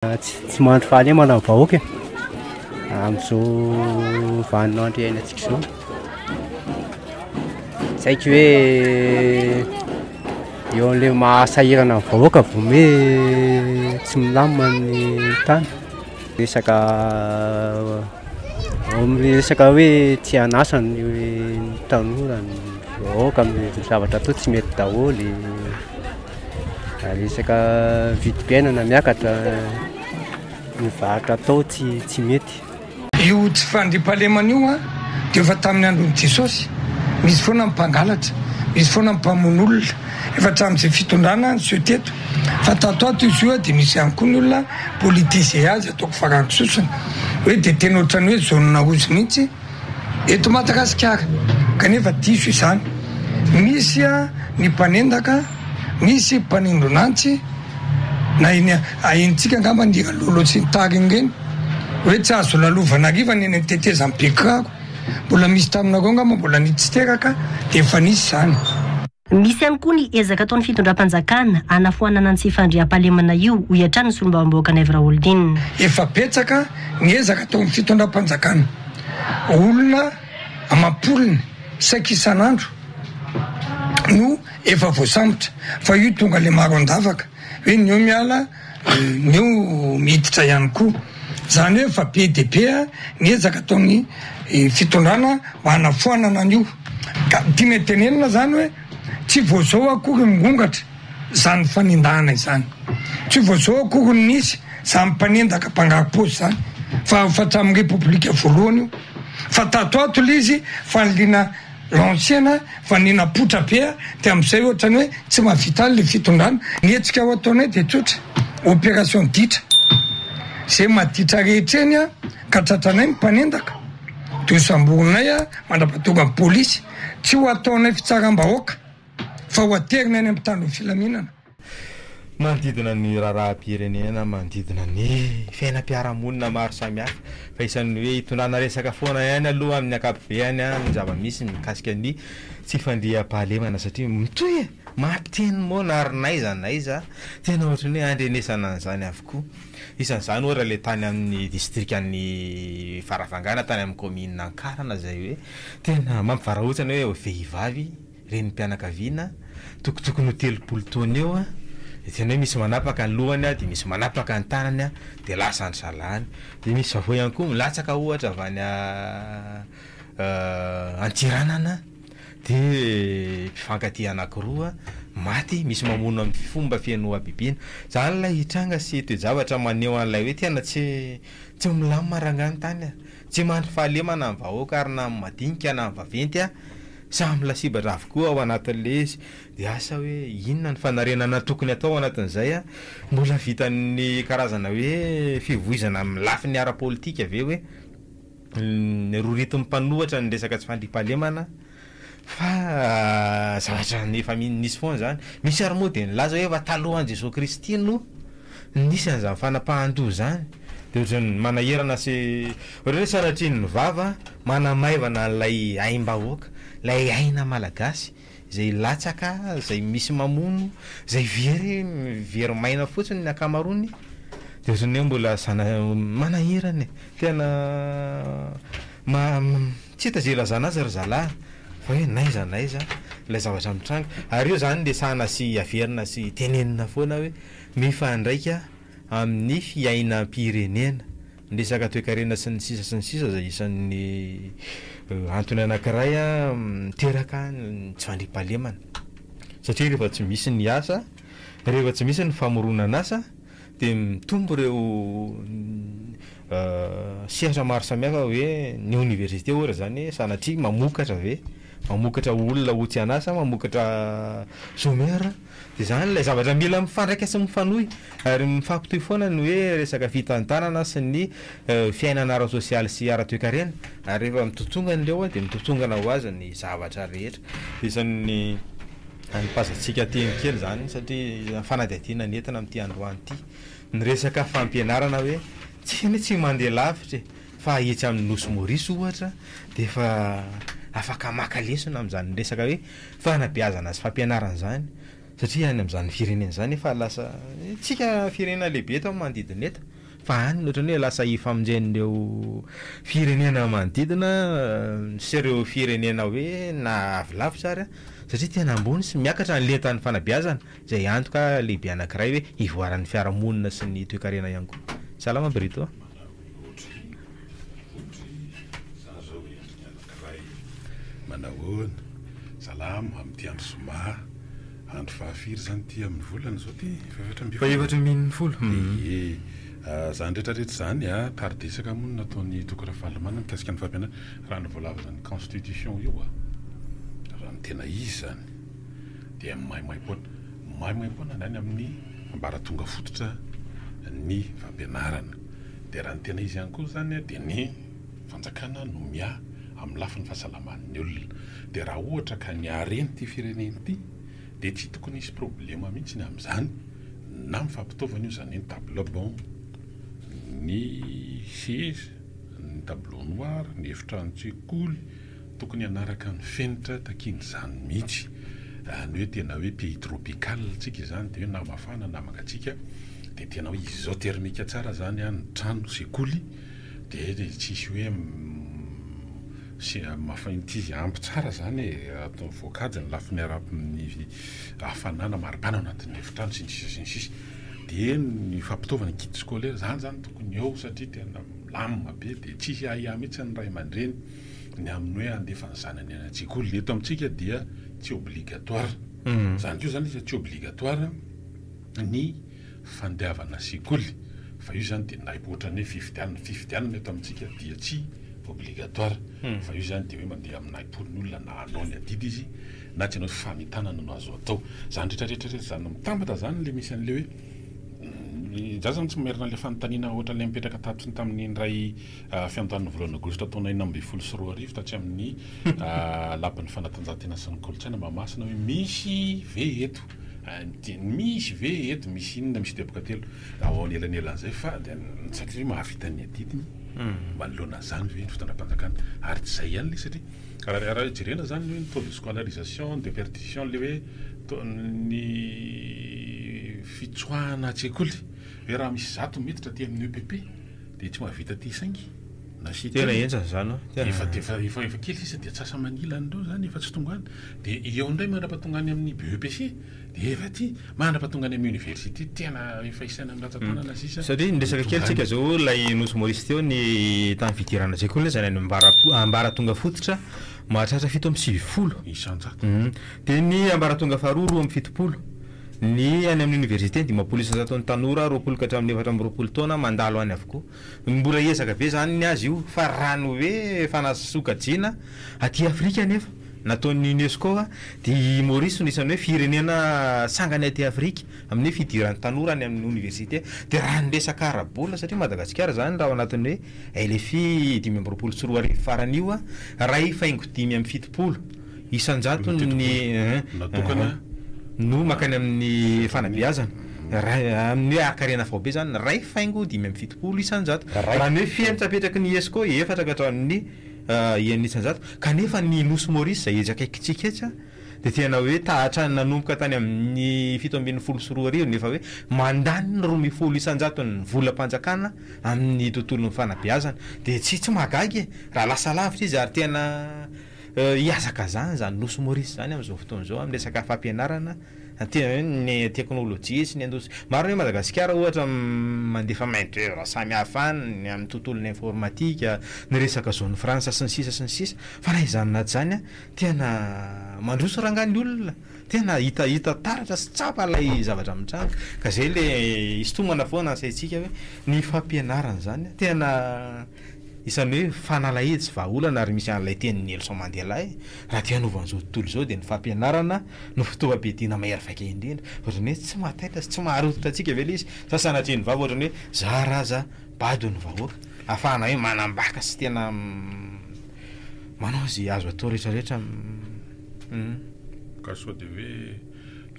Tsy mandry fahalemana ny vahoaka e, amin'izao vaninandro iainantsika izao. Tsy haiko hoe eo amin'ilay maha sahirana ny vahoaka vao hoe tsy milamina ny tany. Resaka amin'ny resaka hoe tsy an'asa ny tanora, ny vahoaka amin'ny zavatra atao tsy mety daholo. Resaka vidim-piainana miakatra, ny varotra atao tsy tsy mety. Io tsy fandriampahalemana io dia efa tamin'ny andron'i Jesosy, misy foana ny mpangalatra, misy foana ny mpamono olona, efa hatramin'izay fitondrana niseho teto, fa tato ato izy io dia misy ihany koa ny olona politiser azy ataoko farango sosona, hoe dia tena ohatran'ny hoe zone rouge mihitsy. Eto Madagasikara, kanefa diso izany. Misy ny mpanendaka, misy mpanindron'antsy, na eny ahenontsika angamba ny hira Lolo sy ny tariny ireny, hoe tsy azo lalovana hariva ny eny amin'ny tetezan'i Bekiraro. Mbola misy taminareo angamba mbola ny tsy teraka dia efa nisy izany. Misy ihany koa ny ezaka ataon'ny fitondram-panjakana hanafoanana ny tsy fandriampahalemana io, hoy hatrany ny solombavambahoaka Naivo Raholdina. Efa betsaka ny ezaka ataon'ny fitondram-panjakana. Olona amam-polony saika isan'andro no efa voasambotra fa io tonga le maro an-davaka hoe ny eo miala ny eo miditra ihany koa. Izany hoe efa be dia be ny ezaka ataon'ny fitondrana mba hanafoanana an'io. Ka tiana tenenina izany hoe tsy vao izao akory ny mirongatra izany fanendahana izany. Tsy vao izao akory no nisy izany mpanendaka mpangaro-paosy izany fa efa hatramin'ny repoblika voalohany io. Fa tato ato ilay izy faniliana Lancena fa ny napoitra be dia amin'izay ohatrany hoe tsy mahavita any le fitondrana. Ny hetsika ho ataonay dia tsotra, opération ditra. Izay maditra rehetra eny ka tratranay ny mpanendaka dia ho samborinay mandrapatonga ny polisy. Tsy ho ataonay fitsaram-bahoaka fa ho aterina any amin'ny mpitandro ny filaminana. Manodidina ny raharaham-pirenena, manodidina ny fiainam-piarahamonina maro samihafa. Fa isan'ny hoe itondrana resaka foana ihany aloha amin'ny ankapobeany ny zava-misy mikasika ny tsy fandriampahalemana satria mitohy e! Mampiteny moana ary n'aiza n'aiza tena ohatran'ny hoe andrenesana an'izany avokoa. Isan'izany ohatra ilay tany amin'ny distrikan'i Farafangana tany amin'ny kaominina Ankarana izay hoe tena mampivarahontsana hoe vehivavy renim-pianakaviana, tokotokony ho 30 taona eo, dia tena hoe misy manapaka ny lohany dia misy manapaka ny tanany dia lasa an-dry zalahy any. Dia misy vaovao ihany koa milatsaka ohatra avy any Antsiranana dia mpifankatia anankiroa maty, misy mamono amin'ny fomba feno habibiana. Izany ilay tranga sy toe-javatra maneho an'ilay hoe tena tsy tsy milamina rangahy ny tany a! Tsy mandry fahalemana ny vahoaka ary na ny madinika na ny vaventy a! Samy lasibatra avokoa ao anatin'ilay izy. Dia asa hoe inona ny fanarenana tokony atao ao anatin'izay a? Mbola vitan'ny karazana hoe fivoizana amin'ny lafiny ara-politika ve hoe roritin'ny mpanohitra ny resaka tsy fandriampahalemana fa zavatra efa nisy foana izany. Misy ary moa dia nilaza hoe efa talohan'i Jesoa Kristy no nisy an'izany fanapahan-doha izany. Dia ohatran'ny manahirana sy ohatran'ny hoe sanatrian'ny vava manamaivana an'ilay aim-bahoaka, ilay aina malagasy izay latsaka, izay misy mamono, izay very, very maina fotsiny ny ankamaroany. Dia ohatran'ny hoe mbola zana- manahirana e! Tena ma- tsy hita izay ilazana azy ry zalahy fa hoe n'aiza n'aiza ilay zavatra mitranga. Ary io izany resahana sy averina sy tenenina foana hoe mifandraika amin'ny fiainam-pirenena, ny resaka toekarena sy ny sisa sy ny sisa izay isan'ny antony anankiray miteraka ny tsy fandriampahalemana satria rehefa tsy misy ny asa, rehefa tsy misy ny famoronan'asa dia mitombo ireo sehatra maro samihafa hoe ny oniversite ohatra izany sanatria mamokatra ve? Mamokatra olona ho tsy an'asa, mamokatra chômeur. Dia izany ilay zavatra mila mifandraika sy mifanohy ary mifampitohy foana ny hoe resaka fitantanana sy ny fiainana ara-tsosialy sy ara-toekarena ary rehefa mitotongana ireo dia mitotongana ho azy ny zavatra rehetra. Isan'ny anipazantsika teny kely izany satria fanadihadiana nentina amin'ity androany ity ny resaka fampianarana hoe tsika anie tsy mandeha lavitra e fa etsy amin'ny Nosy Maurice ohatra dia efa afaka maka lesona amin'izany resaka hoe fanabeazana sy fampianarana izany. Satria any amin'izany firenena izany efa lasa, tsika firenena lehibe eto amin'ny manodidina eto, fa any ohatran'ny hoe lasa ifamonjen'ireo firenena manodidina sy ireo firenena hoe na avy lavitra ary satria tena ambony sy miakatra ny lentan'ny fanabeazana, izay antoka lehibe anankiray hoe hivoaran'ny fiarahamonina sy ny toekarena ihany koa. Salama Brito a. Manahoana? Salama, amin'ity andro zoma, andro fahafiry izany ity amin'ny volana izao ity? Fahefatra ambin'ny folo. Ie, izany rehetra rehetra izany a, tari-dresaka moa no nataon'i Toky Ravalomanana mikasika ny fampianarana, raha ny voalazan'ny constitution io a, raha ny tena izy izany dia maimaimpoana, maimaimpoana ny any amin'ny ambaratonga fototra ny fampianarana, dia raha ny tena izy ihany koa izany dia ny fanjakana no miahy amin'ny lafiny fahasalaman'ny olona. Dia raha ohatra ka ny harena ity firenena ity dia tsy tokony hisy problema mihitsy ny amin'izany na amin'ny fampitaovana io izany hoe ny table banc, ny seza, ny tableau noir, ny efitranon-tsekoly, tokony hanaraka ny fenitra takian'izany mihitsy. Ny hoe tena hoe pays tropical tsika izany dia hoe na mafana na mangatsiaka dia tena hoe isothermique tsara izany ny trano sekoly. Dia tsisy hoe sy ampy tsara zany e, atao voakajy ny lafiny ara-ny hafanana, maripana ao anatin'ny efitrano sy ny sisa sy ny sisa. Dia ny fampitaovana kit scolaire zany zany tokony eo satria tena milamina be dia tsisy ahiahy mihitsy ny ray aman-dreny ny amin'ny hoe handefa ny zanany any an-tsekoly. Ny eto amintsika dia tsy obligatoire. Zany koa zany izy tsy obligatoire ny fandeavana sekoly fa io zany dia na ohatran'ny hoe fifidianana, fifidianana eto amintsika dia tsy obligatoire fa io zany dia hoe mandeha amin'ny nahim-po ny olona na hanao ny adidy izy na tsy hanao, fanentanana no azo atao. Zany rehetra rehetra rehetra zany mitambatra zany le misy an'le hoe za zany tsy mamerina an'le fanontaniana ohatran'le mipetraka tato tamin'ny indray fiandohan'ny volana aogositra taona 2016 tatsy amin'ny lapan'ny fanatanjahantena sy ny kolontsaina Mahamasina hoe misy ve eto Dia misy ve eto misy inona misy teboka telo ao anelanelan'izay fa dia tsy haiko hoe mahavita ny adidiny manoloana an'izany ve ny fitondram-panjakana ary tsy izay ihany ilay satria raha raha jerena izany ny hoe ny taux de scolarisation ny déperdition ilay hoe taux ny fitsoahana an-tsekoly hoe raha misy 100 miditra aty amin'ny EPP dia tsy mahavita aty saingy na sy Tena henjana izany an. Tena. Efa efa efa efa kely sisa dia atsasa-manila an'ireo izany efa tsy tonga any. Dia eo indray mandrapatonga any amin'ny BEPC dia efa aty, mandrapatonga any amin'ny université tena efa isaina amin'ny rantsan-tanana sisa. Satria niresaka kely tsika zao ilay Nosy Maurice teo ny tamin'ny fidirana sekoly izany any ambaratonga fototra mahatratra 97. Isan-jato. Dia ny ambaratonga faharoa 72. Ny any amin'ny université 50 isan-jaton'ny tanora 20 ka hatramin'ny 24 taona mandalo any avokoa. Mbola hiezaka be izany ny azy io fa raha ny hoe fanasokajiana aty Afrika anefa nataon'ny Unesco dia i Maurice no isan'ny hoe firenena sangany aty Afrika amin'ny hoe fidiran'ny tanora any amin'ny oniversite. Dia raha ny resaka ara-bola satria Madagasikara izany raha ao anatin'ny hoe LFI 2025 farany io 1.75 isan-jato ny no mankany amin'ny fanabeazana. Raha amin'ny hoe harin-karena faobe izany, 1.75%. Raha ny hoe fenitra apetraky ny Unesco, 4 ka hatramin'ny 6%. Kanefa ny Nosy Maurice izay etsy akaikintsika etsy dia tena hoe tahatra nanomboka tany amin'ny 2017 nefa hoe mandany ny 12 isan-jaton'ny volam-panjakana amin'ny tontolon'ny fanabeazana. Dia tsy tsy mahagaga e! Raha lasa lavitra izy ary tena Hihazakazahana izany Nosy Maurice izany amin'izao fotoana izao amin'ny resaka fampianarana, ny teknolojia sy ny indostria. Marina hoe Madagasikara ohatra mandefa main d'oeuvre samihafa any amin'ny tontolon'ny informatika, ny resaka zone franche sy ny sisa sy ny sisa fa na izany na tsy izany tena mandroso rangahy ny olona, tena hita hita taratra sy tsapa ilay zavatra mitranga ka izay ilay hisintomana foana ny saintsika hoe ny fampianarana izany tena Isan'ny hoe fanalahidy sy vahaolana ary misy an'ilay tenin'i Nelson Mandela e, raha te hanova an'izao tontolo izao dia ny fampianarana no fitaovam-piadiana mahery vaika indrindra. Ohatran'ny hoe tsy mahataitra sy tsy maharototra antsika ve ilay izy? Sa sanatria ny vava ohatran'ny hoe zara aza bado ny vahoaka ahafahana hoe manambaka sy tena manao izay azo atao rehetra rehetra. Ka sao dia hoe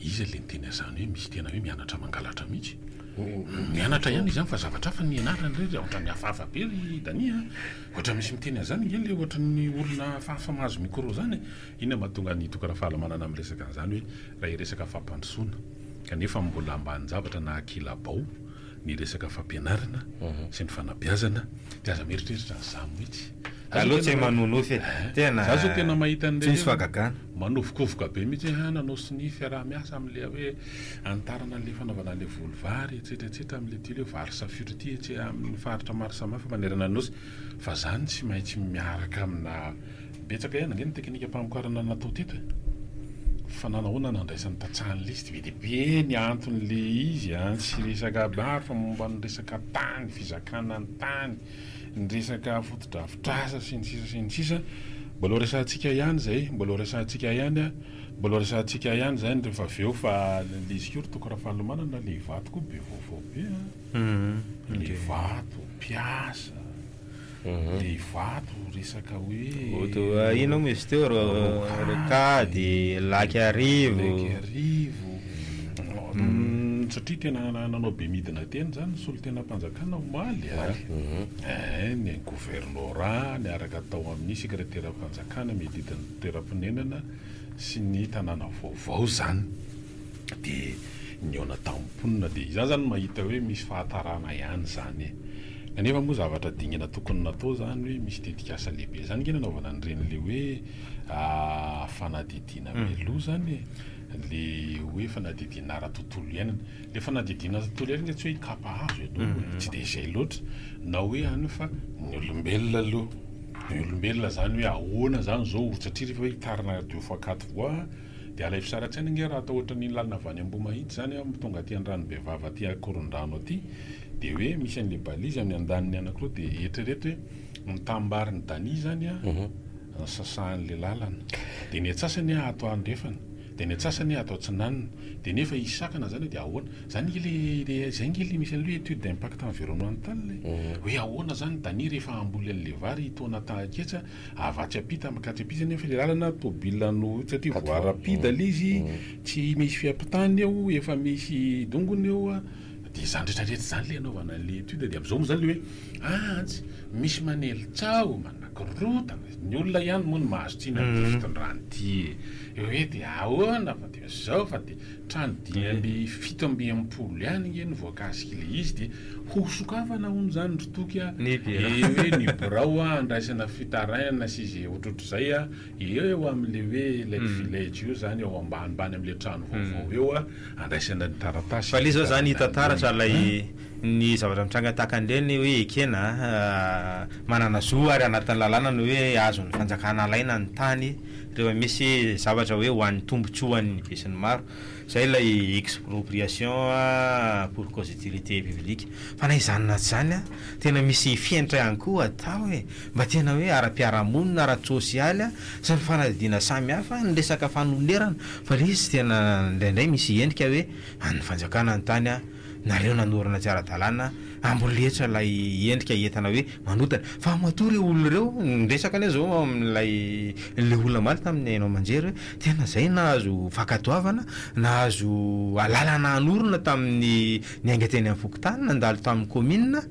iza ilay niteny an'izany hoe misy tena hoe mianatra mangalatra mihitsy? Mianatra ihany izy zany fa zavatra hafa ny ianarany re, ohatran'ny hafahafa be ry Dani a! Ohatra misy miteny an'izany ange le ohatran'ny olona hafahafa mahazo micro zany e! Inona mahatonga an'i Toky Rafalimanana miresaka an'izany hoe raha hiresaka fampandrosoana kanefa mbola ambanin-javatra na ankilabao ny resaka fampianarana sy ny fanabeazana dia aza mieritreritra an'izany mihitsy. Aleo tsy manonofy e! Tena Za zao tena mahita tsy an'ireny misy fahagagana. manovokovoka be mihitsy hoe nanao sonia fiaraha-miasa amin'ilay hoe hanitarana an'ilay fanaovana an'ilay voly vary etsetra etsetra amin'ilay ity hoe vary safiotra ity etsy amin'ny faritra maro samihafa manerana ny nosy fa zany tsy maintsy miaraka amina betsaka ihany ange ny teknikam-pamokarana natao teto e! Fa nanahoana nandraisan'ny tantsaha an'ilay izy? Be dia be ny anton'ilay izy an, tsy resaka maro fa momba ny resaka tany, fizakana ny tany, ny resaka fotodrafitrasa sy ny sisa sy ny sisa. Mbola ho resahantsika ihany izay, mbola ho resahantsika ihany an, mbola ho resahantsika ihany izany rehefa avy eo fa ilay izy koa ry Toky Rafalimanana, ilay Ivato koa be vaovao be an, ilay Ivato, mpiasa. Le vato resaka hoe. Oto inona moa izy teo rocade, lac Arivo. Lac Arivo. Satria tena nanao be midina teny zany ny solontenam-panjakana omaly a. Eh, ny governorat niaraka tao amin'ny sekreteram-panjakana miadidy ny toeram-ponenana sy ny tanàna vaovao zany. Dia nihaona tamin'ny mponina dia izany zany mahita hoe misy fahatarana ihany zany e. Kanefa moa zavatra dingana tokony natao zany hoe misy tetikasa lehibe zany nge nanaovana an'ireny le hoe fanadihadiana mialoha zany e, le hoe fanadihadiana ara-tontolo iainana. Le fanadihadiana ara-tontolo iainana nge tsy hoe hikapa hazo ianao e, tsy de izay loatra na hoe any fa ny olombelona aloha, ny olombelona zany hoe ahoana zany zao satria rehefa hoe hitarina deux fois quatre voies Dia alaivo sary an-tsaina ange raha atao ohatran'iny lalana avy any Ambohimahitsy izany an, tonga aty Andranobevava aty Ankorondrano aty, dia hoe misy an'ilay balise amin'ny andaniny anankiroa dia eritrereto hoe ny tanimbary-n'i Dania izany an, ny sasahan'ilay lalana. Dia ny antsasany an ato andrefana, dia ny antsasany ato atsinanana. Dia nefa hisy sakana izany hoe dia ahoana? Izany ange ilay, izay ange ilay misy an'ilay hoe étude d'impact environnemental e. Hoe ahoana izany Dania rehefa hamboly an'ilay vary hitaona tahaketsa, Avy atsy ampita mankatsy ampita nefa ilay lalana tôbila no satria voie rapide ilay izy, tsy misy fiampitana eo, efa misy dongona eo, dia izany rehetra rehetra izany ilay anaovana an'ilay étude dia amin'izao moa izany ilay hoe ah tsy misy manely tsaho, manakorotana, ny olona ihany moa no mahazo tsiny amin'ity fitondrana ity e, hoe dia ahoana fa dia izao fa dia Trano 65 ihany nge no voakasik'ilay izy dia ho sokafana hono izany ry Toky a! Ny birao. E hoe ny birao a andraisana fitarainana sy izay ohatrohatr'izay a, eo amin'ilay hoe Lake Village io izany ao ambanimbany amin'ilay trano vaovao eo a, andraisana ny taratasy Fa ilay izao izany hita taratra fitarainana ilay ny zavatra mitranga tahaka an'ireny hoe ekena manana zo ary anatin'ny lalàna ny hoe azon'ny fanjakana alaina ny tany Rehefa misy zavatra hoe ho an'ny tombotsoan'ny besinimaro, izay ilay expropriation pour cause d'utilité publique. Fa na izany na tsy izany, tena misy fenitra ihany koa atao e! Mba tena hoe ara-piarahamonina, ara-tsosialy sy ny fanadihadiana samihafa, ny resaka fanonerana, fa ilay izy tena indraindray misy endrika hoe an'ny fanjakana ny tany, nareo nanorina tsy ara-dalàna, amboletra ilay endrika entana hoe manotana fa matoa ireo olona ireo niresaka anie zao amin'ilay ilay olona omaly tamin'ny haino aman-jery hoe tena zay nahazo fankatoavana nahazo alalana hanorina tamin'ny niainga teny amin'ny fokontany nandalo tamin'ny kaominina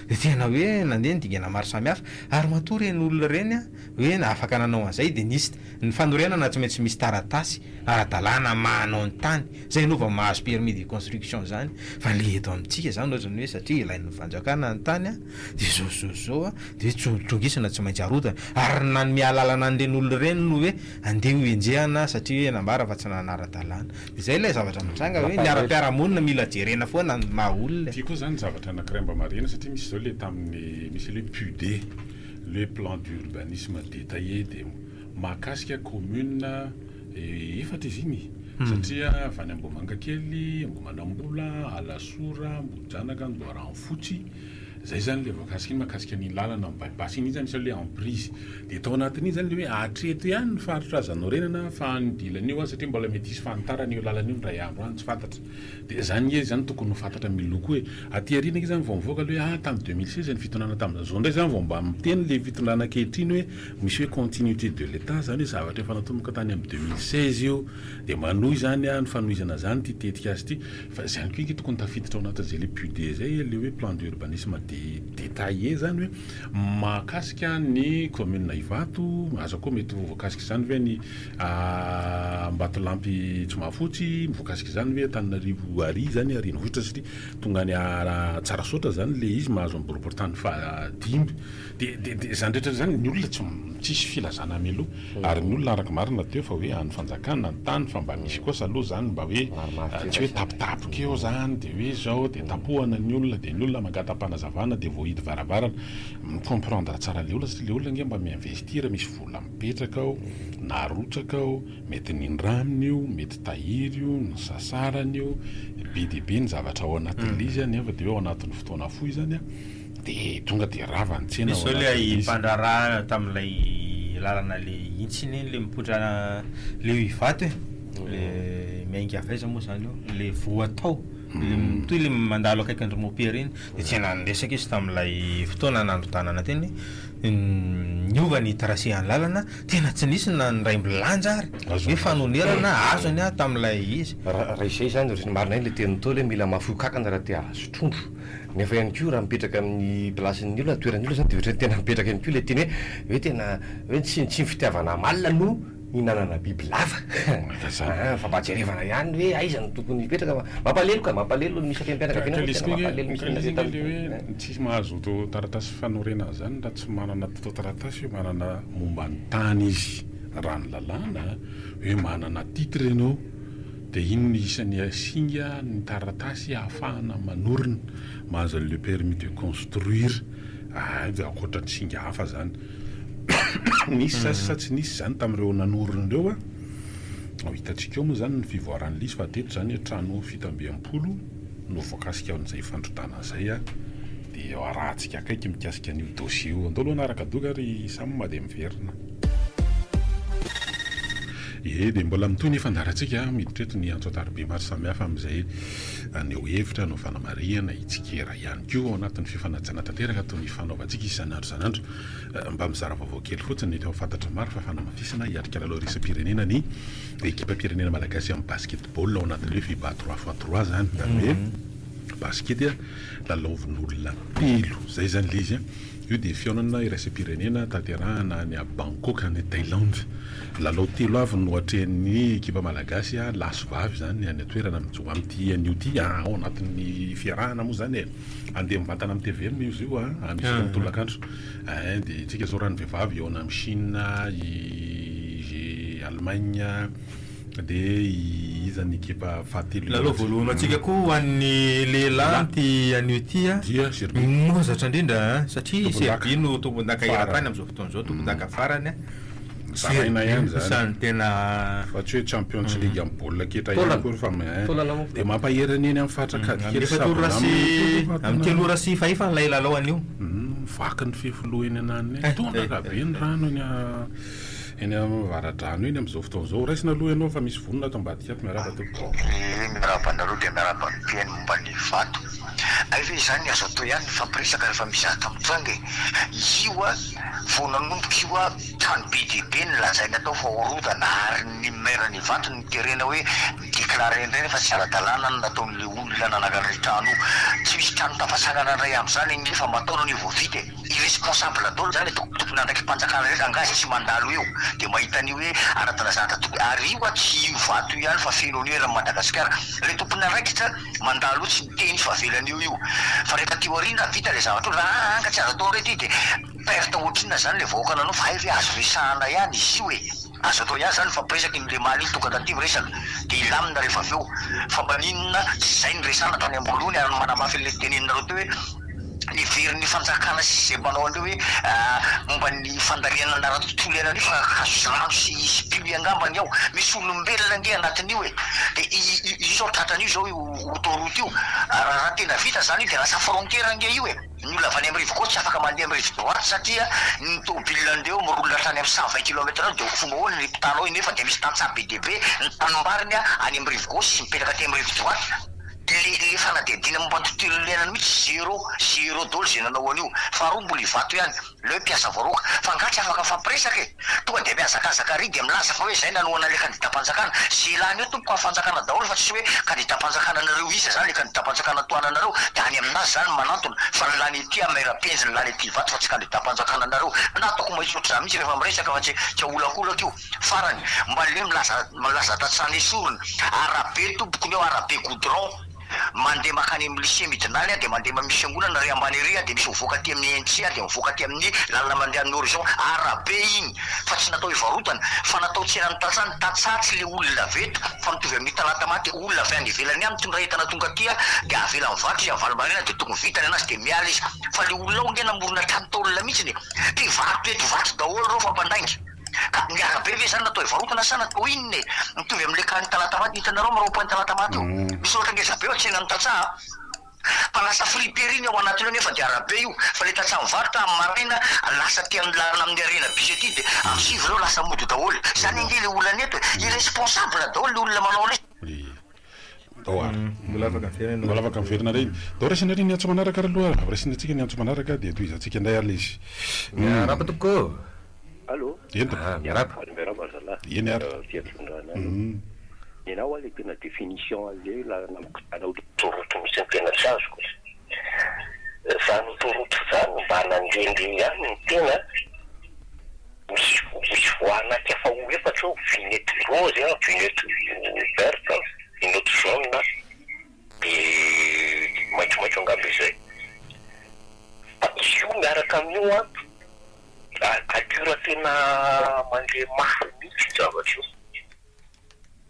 dia tena hoe nandeha ny dingana maro samihafa ary matoa ireny olona ireny hoe afaka nanao an'izay dia nisy ny fanorenana tsy maintsy misy taratasy ara-dalàna maha-anao ny tany, zay aloha vao mahazo permis de construction zany, fa le eto amintsika zany ohatrany hoe satria ilain'ny fanjakana ny tany an, de zao sy zao sy zao an, de hoe trongisina tsy maintsy arodana, ary ny nanome alalana an'ireny olona ireny no hoe andeha ho enjehana satria hoe nambara fa tsy nanara-dalàna, de zay ilay zavatra mitranga hoe ny ara-piarahamonina mila jerena foana ny maha olona e. Ity koa zany zavatra anakiray mba marihina satria misy zao le tamin'ny misy le hoe PUD, le plan d'urbanisme détaillé dia mahakasika commune efatra izy iny satria avy any Ambohimangakely, Ambohimanambola, Alasora, Ambohijanaka, Andoharanofotsy. Zay zany le voakasika iny mahakasika an'iny lalana amin'ny by-pass iny, iny zany anisan'ny le emprise. De tao anatin'iny zany le hoe hatreto ihany ny faritra azo anorenana fa any idilan'io an satria mbola mety hisy fanitarana io lalana io indray andro any tsy fantatra. De zany nge zany tokony ho fantatra mialoha koa e. Aty aoriana nge zany vao mivoaka le hoe ah tamin'ny 2016 ny fitondrana tamin'izany. Zao ndray zany vao mba miteny le fitondrana ankehitriny hoe misy hoe continuité de l'Etat zany hoe zavatra efa natomboka tany amin'ny 2016 io. De manohy zany an ny fanohizana zany ity tetikasa ity. Fa izany koa ange tokony tafiditra ao anatin'izay le PUD zay e, le hoe plan d'urbanisme détaillé zany hoe mahakasika ny commune Ivato, asa koa mety ho voakasika izany ve ny Ambatolampy Tsimahafotsy, voakasika izany ve Antananarivo ary zany renivohitra satria tonga any Tsarasaotra zany le izy mahazo ny boriborintany fahadimy. De de de zany rehetra zany ny olona tsy tsisy filazana mialoha ary ny olona araka marina teo fa hoe any fanjakana ny tany fa mba misy kosa aloha zany mba hoe tsy hoe tapitapoka eo zany de hoe zao de tapohana ny olona de ny olona mangata-panazavana de voahidy varavarana mi-comprendre tsara le olona satria le olona ange mba mi-investir misy vola mipetraka ao na arotsaka ao mety nindraminy io mety tahiry io nisasarany io be dia be ny zavatra ao anatin'le izy nefa de hoe ao anatin'ny fotoana fohy zany a Dia tonga dia rava ny tsena Misy ao zao ilay anatin'izy. mpandraharaha tamin'ilay lalana le intsiny iny le mipoitra le eo Ivato e, le miainga avy aiza moa zany io, le voatao, le mitohy le mandalo akaikin-dry Mopera iny, de tsy niresaka izy tamin'ilay fotoana nandrodanana teny, niova ny tracé an'ny lalana, tena tsy nisy na ny raim-bilanja ary hoe fanonerana azony tamin'ilay izy. Raha izay izany ry marina ihany le tenin'i Ntaolo hoe mila mahafoy kankana raha te hahazo trondro. Nefa ihany koa raha mipetraka amin'ny place-n'ny olona, toeran'ny olona izany dia ohatran'ny tena mipetraka ihany koa ilay teny hoe hoe tena hoe tsy tsy ny fitiavana amalona no hihinanana bibilava. Aa fa mba jerevana ihany hoe aiza no tokony hipetraka fa mampalahelo ka, mampalahelo ny misy renim-pianakaviana Ka moa ilay izy tena koa ange, mampalahelo ka misy ilay izy ange renim-pianakaviana. ilay hoe tsisy mahazo taratasy fanorenana izany raha tsy manana taratasy hoe manana momba ny tany izy. Raha ny lalàna hoe manana titre ianao. Dia iny no isan'ny singa ny taratasy ahafahana manorina, mahazo an'le permis de construire, dia ankoatra ny singa hafa zany. Nisy sa sa tsy nisy zany tamin'ireo nanorina ireo an? Ho hitantsika eo moa zany ny fivoaran'ilay izy fa teto zany trano 67 no voakasika amin'izay fandrodana izay an, dia arahantsika akaiky mikasika an'io dossier io. Andao aloha hanaraka doka ry Sam dia miverina. Ie, dia mbola mitohy ny fandaharantsika, miditra eto ny antso an-tariby maro samihafa amin'izay haneho hevitra, hanao fanamarihana, hitsikera ihany koa ao anatin'ny fifanajana tanteraka toy ny fanaovantsika isan'andro isan'andro. Mba mizara vaovao kely fotsiny, efa fantatra maro fa fanamafisana hiatrika lalao iraisam-pirenena ny ekipam-pirenena malagasy amin'ny basketball ao anatin'ny hoe FIBA trois fois trois izany, izany hoe basikety lalaovin'olona telo, izay izany ilay izy. Io dia fihaonana iraisam-pirenena tanterahana any Bangkok any Thaïlande. Lalao telo avy no atrehin'ny ekipa malagasy, lahy sy vavy izany, any an-toerana amin'ity anio ity, ao anatin'ny fiarahana moa izany e. Handeha mivantana amin'ny tvm izy io amin'ny fito amin'ny tolakandro. Dia isika izao raha ny vehivavy hihaona amin'i Chine, i Allemagne. Dia iza ny ekipa fahatelo Lalao voalohany antsika koa ho an'ny lehilahy amin'ity anio ity a. Dia Serbie. Mahazatra indrindra a, satria Tompondaka. Serbie no tompondaka Farany. eran-tany amin'izao fotoana izao, tompondaka farany a. Zaraina Serbie ihany no izany. isan'ny tena Fa tsy hoe Champions League amin'ny baolina kitra ihany Taolana. akory fa mais Taolana moa. dia mampahery ny eny amin'ny faritra Ankadikely Amin'ny sy efatra ora sy Sabonamina koa amin'ny telo ora sy fahefany ilay lalao anio. Vaky ny fefiloha eny ananona eny. Tondraka be ny rano eny a. Eny Avaradrano eny amin'izao fotoana izao. Raisina aloha ianao fa misy vonona ato ambadika ato. Miarahaba tompoko. Ee, miarahaba anareo dia miarahaba ny mpihaino momba ny vato. Hay ve izany azo atao ihany ny mifampiresaka rehefa misy zavatra mitranga e. Io a, vao nanomboka io a, trano be dia be no lazaina tao fa horodana ary ny maire an'Ivato no niterena hoe mi-declarer indray nefa tsy ara-dalàna ny nataon'ilay olona nanangana io trano io. Tsy misy trano tafasangana indray amin'izany anie fa aman-taonany io vao vita e. Irresponsable daholo zany e, tompon'andraiki-panjakana rehetra angaha tsy mandalo eo de mahita an'io hoe ara-dalazana tokony ary io a tsy io vato io ihany fa feno an'io eran'i Madagasikara, le tompon'andraikitra mandalo eo tsy miteny fa avelany eo io fa rehefa aty aoriana vita le zavatra io raha anga tsy azo atao ndray ty de perte ohatrinona zany le vahoaka nanao fa hay ve azo resahana ihany izy io e. Azo atao ihany zany mifampiresaka iny lemaly iny tonga taty miresaka de hilamina rehefa avy eo fa maninona tsy zay no resahana tany amboalohany ary manamafy an'le teneninareo teo hoe Heverin'ny fanjakana sy izay manao an'ireo hoe momba ny fandalihana ara-tontolo iainana io fa hazo sy rano sy sy puits angamba ny ao. Misy olombelona ange anatin'io e! Dia io izao tratran'io izao io autoroute io, raha tena vita izany io dia lasa frontière ange io e! Ny olona avy any amin'ny rive gauche tsy afaka mandeha amin'ny rive droite satria ny tômôbile andeha eo mi-roule hatrany amin'ny 120 kilomètre heure dia fomba ahoana ny hopitaly ao nefa dia misy tantsaha be dia be ny tanimbariny any amin'ny rive gauche izy mipetraka aty amin'ny rive droite. Le le fanadihadiana momba ny tontolo iainana mihitsy zéro, zéro daholo izay nanao an'io. Faharoa mbola Ivato ihany, le hoe mpiasa voaroaka. Fa angaha tsy afaka mifampiresaka e? Tonga dia mihazakazaka ary dia milaza fa hoe izay nanohana an'ilay kandidam-panjakana. Ze lany eo tompoko amin'ny fanjakana daholo fa tsy hoe kandidam-panjakana anareo iza zany le kandidam-panjakana tohananareo dia any aminazy zany ny manantona fa ny lany ety maire Penjy ny lany ety Ivato fa tsy kandidam-panjakana anareo. Na ataoko mahitsy ohatr'izany mihitsy rehefa miresaka fa tsy tsy aholakolaka io. Farany, mba le milaza milaza tantsaha nesorina, arabe tompoko ny ao, arabe goudron, mandeha makany amin'ny lycée midina any dia mandeha misy fiangonana ary ambany ery dia misy mivoaka aty amin'ny ENCA dia mivoaka aty amin'ny lalana mandeha amin'ny horizon, arabe iny fa tsy natao hivarotana fa natao tsenan'ny tantsaha, ny tantsaha tsy le olona avy eto fa mitovy amin'io Talatamaty olona avy any ivelany any mitondra entana tonga aty dia avela mivarotra izy amin'ny valo maraina dia tokony vita ny anazy dia miala izy fa le olona ao ange namorona trano tôle mihitsiny e, mpivarotra eto Ivato daholo ireo fa mpandainga. Ka ny arabe ve zany natao hivarotana sa natao inona e? Mitovy amin'ilay cas-n'i Talatamaty, hitanareo amin'ny rond point Talatamaty io? Misy ohatra ngeza be ao tsenan'ny tantsaha a! Fa lasa friperie ny ao anatiny ao nefa dia arabe io, fa ilay tantsaha mivarotra amin'ny maraina lasa aty amin'ny lalana amin'ny arena bus aty dia amin'ny sivy ireo lasa mody daholo. Zany ange ilay olana eto e! Irresponsable daholo ilay olona manao an'io. Ndao ary. Mbola afaka miverina ianao. Mbola afaka miverina indray. Ndao raisina ary ny antso manaraka ary aloha. Raisina antsika ny antso manaraka dia tohizantsika indray ary ilay izy. Miarahaba tompoko ô. Allô. Eny tompoko. Ah, miarahaba. Miarahaba zalahy. Eny ary. Fiatrondràna anareo. Ny anah hoa le tena définition an'le lalana mikodana autoroute mihitsy no tena tsy azoko e. Zany autoroute zany mba nandehandeha ihany ny tena Misy misy voie anaky hafa ho efatra eo, vignette rose an, vignette verte an, vignette jaune an, de maitsomaitso angamba izay. Fa izy io miaraka amin'io an, allure tena mandeha mafy mihitsy io zavatra io.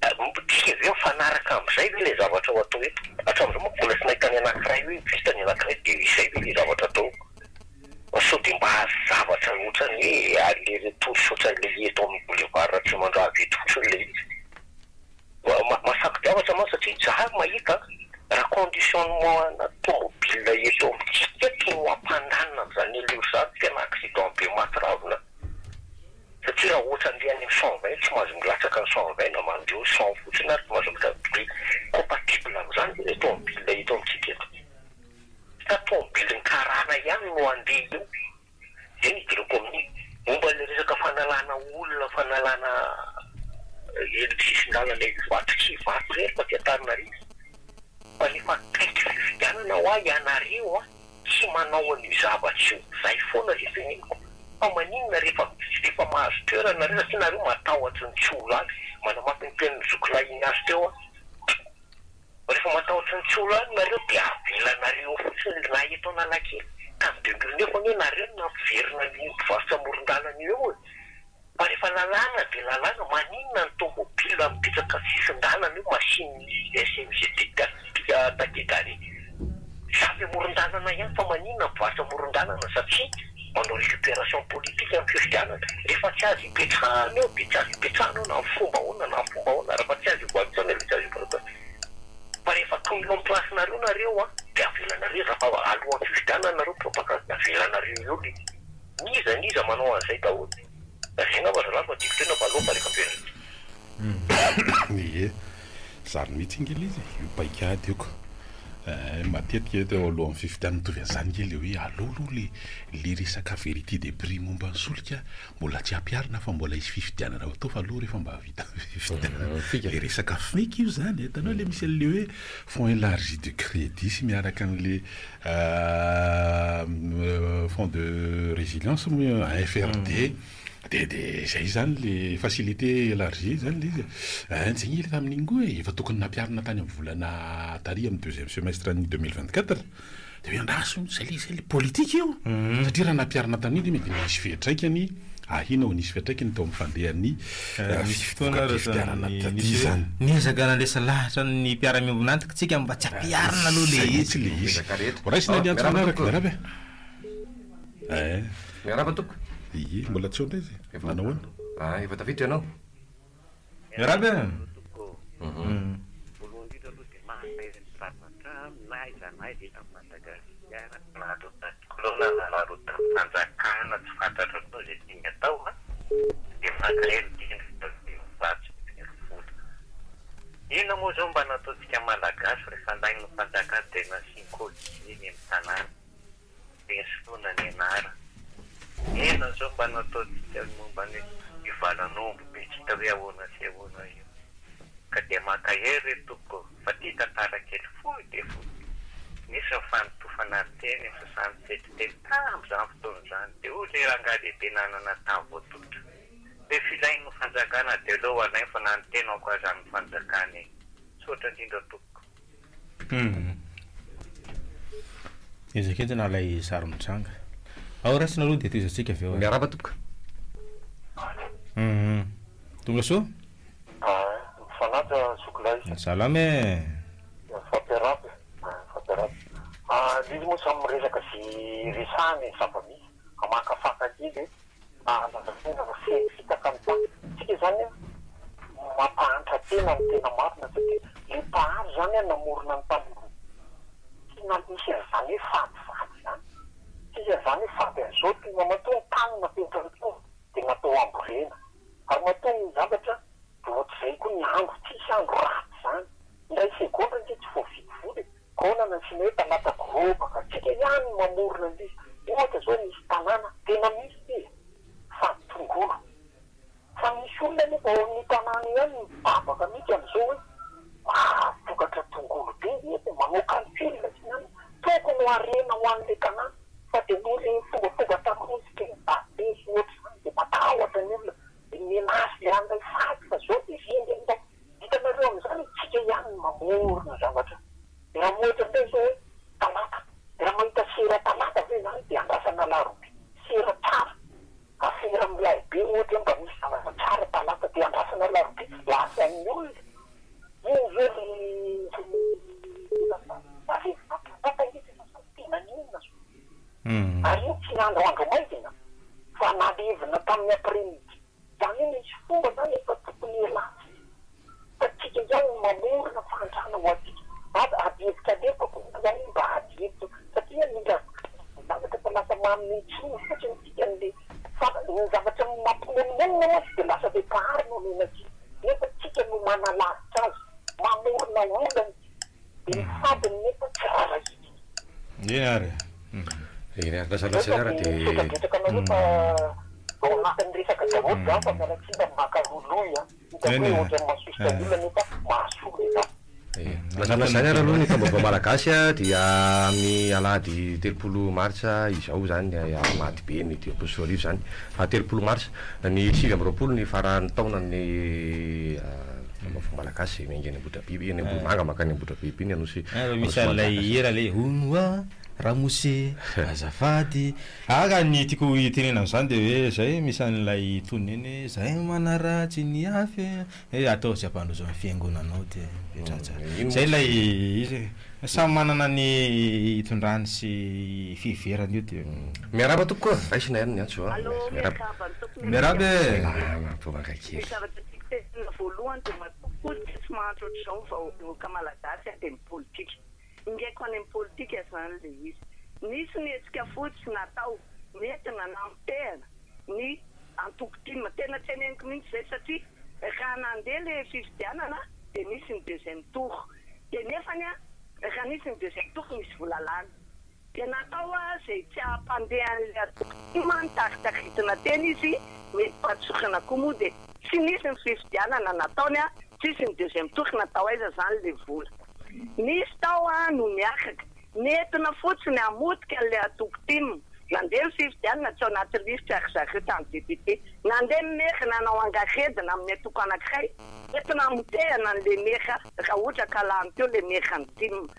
Midika ve mifanaraka amin'izay ve ilay zavatra ho atao eto? Hatramin'izao manko mbola tsy nahita ny anankiray hoe vita ny anankiray dia izay ve ilay zavatra atao? Fa sao dia mba zavatra ohatran'ny hoe aller retour sy ohatran'ilay eto amin'ny boulevard Ratsimandrava eto fotsiny ilay izy? Mahasako-javatra mantsy satria izaho mahita raha conditionnement ana tomobile eto amintsika eto no hampandanina an'izany allure izany tena accident be mahatsiravina. Satria raha ohatra andeha any amin'ny 120 tsy mahazo milatsaka ny 120 na mandeha eo 100 fotsiny ary tsy mahazo milatsaka dia compatible amin'izany ve ilay tomobile eto amintsika eto? Sa tomobilin'ny karana ihany no handeha eo? Izay no idirako amin'iny. Momba ilay resaka fanalana olona, fanalana eny sisin-dalana eny Ivato, tsy Ivato irery fa aty Antananarivo. Fa rehefa akaiky fifidianana hoa ianareo an! Tsy manao an'io zavatra io zay foana le teneniko fa maninona rehefa rehefa mahazo toerana nareo satria nareo matahotra ny tsy ho lany manamafy ny tenin'i zokilahy Ignace teo aho rehefa matahotra ny tsy ho lany nareo dia avelanareo eo fotsiny na eto Analakely tamin'ny 2009 anie nareo no nampiverina an'io mpivarotra amoron-dalana io eo e. Fa rehefa lalàna dia lalàna, maninona ny tomobile mipetraka sisin-dalana io machine SMG taquet garé? Samy amoron-dalana ihany fa maninona mivarotra amoron-dalana satria manao récupération politique amin'ny fifidianana. Rehefa tsy azo ipetrahana eo dia tsy azo ipetrahana eo na amin'ny fomba ahoana na amin'ny fomba ahoana, rehefa tsy azo ivarotana eo dia tsy azo ivarotana. Fa rehefa tonga eo amin'ny place-nareo nareo an, dia avelanareo, raha alohan'ny fifidianana nareo propagande dia avelanareo eo le izy. N'iza n'iza manao an'izay daholo. Zay angamba zalahy fa tiako tena fa aleo fa rehefa very. Ie, zany mihitsy ange le izy e, io paikady io ka. Eh, matetika eto eo alohan'ny fifidianana mitovy an'izany ange le hoe aleo aloha le le resaka vérité des prix momba ny solika mbola tsy ampiharina fa mbola hisy fifidianana ho atao fa aleo rehefa mba vita ny fifidianana. Le resaka FMEC io zany e, hitanao le misy an'le hoe fonds élargi de crédit sy miaraka an'le Fonds de résilience moa FRD de de zay zany le facilité élargie zany le izy e. Tsy nila tamin'iny koa e, efa tokony nampiharina tany amin'ny volana tary amin'ny deuxième semestre ny 2024 de hoe andraso zay le zay le politique io satria raha nampiharina tamin'iny de mety nisy fiantraikany. Ahiana ho nisy fiantraikany teo amin'ny fandehan'ny Nisy fotoana ary voka-pifidianana zany taty nisy hoe izany. niezaka nandresy lahatra ny mpiara-miombon'antoka tsika mba tsy ampiharina aloha le Izay izy. mihitsy le izy. Ezaka rehetra. Ho raisina ny antso Miarahaba manaraka, tompoko. miarahaba e. Eh. Miarahaba tompoko. Ie, mbola tsy eo indray izy. Efa Manao ahoana? Ah, efa tafiditra ianao. Miarahaba e. Voalohany indrindra aloha dia maha-aiza ny zavatra na aiza na aiza eto Madagasikara na arotan-kolona na arotam-panjakana tsy fantatra koa izay tiany atao an, dia mankahery indrindra dia mivatsy very vola. Inona moa izao mba nataontsika Malagasy rehefa lain'ny fanjakana dia nasiany collier eny amin'ny tanàna, dia nisoloana ny anarana. Inona izao mba nataontsika momba ny io valan'omby be tsy hita hoe ahoana sy ahoana io. Ka dia mankahery re tompoko fa ty tantara kely fohy dia fohy. Nisy ny fanotofana ny teny sasany fety teny tamin'izany fotoana izany dia hoy ilay rangahy lehibe nanana tany voatototra hoe filain'ny fanjakana dia aleo alainy fa na ny tenako aza amin'ny fanjakana e. Misaotra indrindra tompoko. Ezaka entina ilay sary mitranga. Ao raisina aloha dia tohizantsika avy eo. Miarahaba tompoko. Tonga soa. Mifanaja zokilahy. Salama e. Mifampiarahaba e. Mifampiarahaba. Ilay izy moa samy miresaka izay resahiny ny zava-misy. Hamakafaka kely e. Ahalalana fa feno fitaka ny tany. Tsika izany mampahantra tena ny tena marina satria ilay mpahary izany namorona ny tany. Tsy nisy an'izany hoe fadifady izany. Tsy nisy an'izany hoe fady an'izao ty. Matoa ny tany napetraka teo dia natao hambolena. Ary matoa ny zavatra dia ohatr'izay koa ny andro. Tsisy andro ratsy izany. Indray segondra ange tsy voavidy vola e. Kaona nasiana hoe talata gorobaka. Tsika ihany no mamorona an'ilay izy. Ohatra izao misy tanàna tena misy ity e, fady tongolo. Fa misy olona anefa ao amin'io tanàna io ihany mibabaka mihitsy amin'izao hoe mahavokatra tongolo be eto e, manao calcul sy ny anona. Tokony ho harena ho an'ilay tanàna. Fa dia noho ilay fombafomba taloha sy ilay mibabe sy ny ohatr'izany dia matahotra ny olona. Dia menace ilay anona hifady fa izao dia rendrika indray. Hitanareo amin'izany tsika ihany no mamorona zavatra. Dia raha ohatra indray izao hoe talata, dia raha mahita sera talata ve izany dia andrasana alarobia? Sera tsara, afera milay be ohatra hoe mba misy zavatra tsara talata dia andrasana alarobia, lasa ny olona. Io izao le nalevina talata izy efa samy tena ninona zao. Ary io tsy nandroandro maizina fa nalevina tamin'ny après midi. Izany hoe misy fomba izany efa tokony hialantsika fa tsika ihany no mamorona fahantrana ho antsika. Ady ady hevitra alefako izany hoe mba ady hevitra satria mila zavatra efa lasa manome tsiny fotsiny tsika an'le fa ny zavatra mampimonomonona mantsy dia lasa le mpahary no omena tsiny nefa tsika no manalavitra azy mamorona olana dia ny fadiny nefa tsy rarahiantsika. Eny ary e. Eny ary, lasa lasa ary dia. Misaotra betsaka anareo fa ao anatin'ny resaka daholo za fa miala tsiny fa maka loloy an. Hitako hoe ohatran'ny mahasosotra ny olona nefa mahasoa le za. Lasa lasa izany ary aloha ny taom-baovao malagasy dia amin'ny alahady 30 martsa izao izany alahady be ny 2050 izany fa 30 martsa ny 29 ny faran'ny taonan'ny taom-baovao malagasy miainga eny Ambohidrabiby eny Ambohimanga mankany Ambohidrabiby iny Anosy Misy an'ilay hira ilay hono hoa Ramose, azafady. Ah ka ny tiako hitenena amin'izany dia hoe zay misy an'ilay tonony iny hoe zay manaratsy ny hafa e, hoe atao izay hampandroso ny fiangonanao dia mipetraha tsara. Zay ilay izy e. Samy manana ny hitondrany sy fiheverany io dia. Miarahaba tompoko a! Raisina ihany ny antso a! Allo, Miarahaba. miarahaba ny tompoko. Miarahaba e! Salama, mpivavaka kely. Ny zavatra tiako tenenina voalohany dia matoa koa dia tsy mahantra ohatr'izao ny vahoaka malagasy dia ny politika. Ingaiko any amin'ny politika izany ilay izy. Nisy ny hetsika fotsy natao nentina namotehana ny antoko tim. Tena teneniko mihitsy izay satria raha nandeha ilay fifidianana dia nisy ny deuxième tour. Dia nefany raha nisy ny deuxième tour nisy vola lany. Dia natao izay tsy hahampandeha an'ilay antoko tim nitaritaritina teny izy, mety mpatsorana koa moa dia tsy nisy ny fifidianana nataony, tsisy ny deuxième tour natao aiza izany ilay vola. Nisy tao no niaraka, nentina fotsiny hamotika an'ilay antoko tim. Nandeha ny fifidianana tsy ao anaty lisitra ry zareo tany député. Nandeha ny maire nanao angaredona amin'ny antoko anankiray, entina hamotehana an'ilay maire raha ohatra ka lany teo ilay maire ny tim.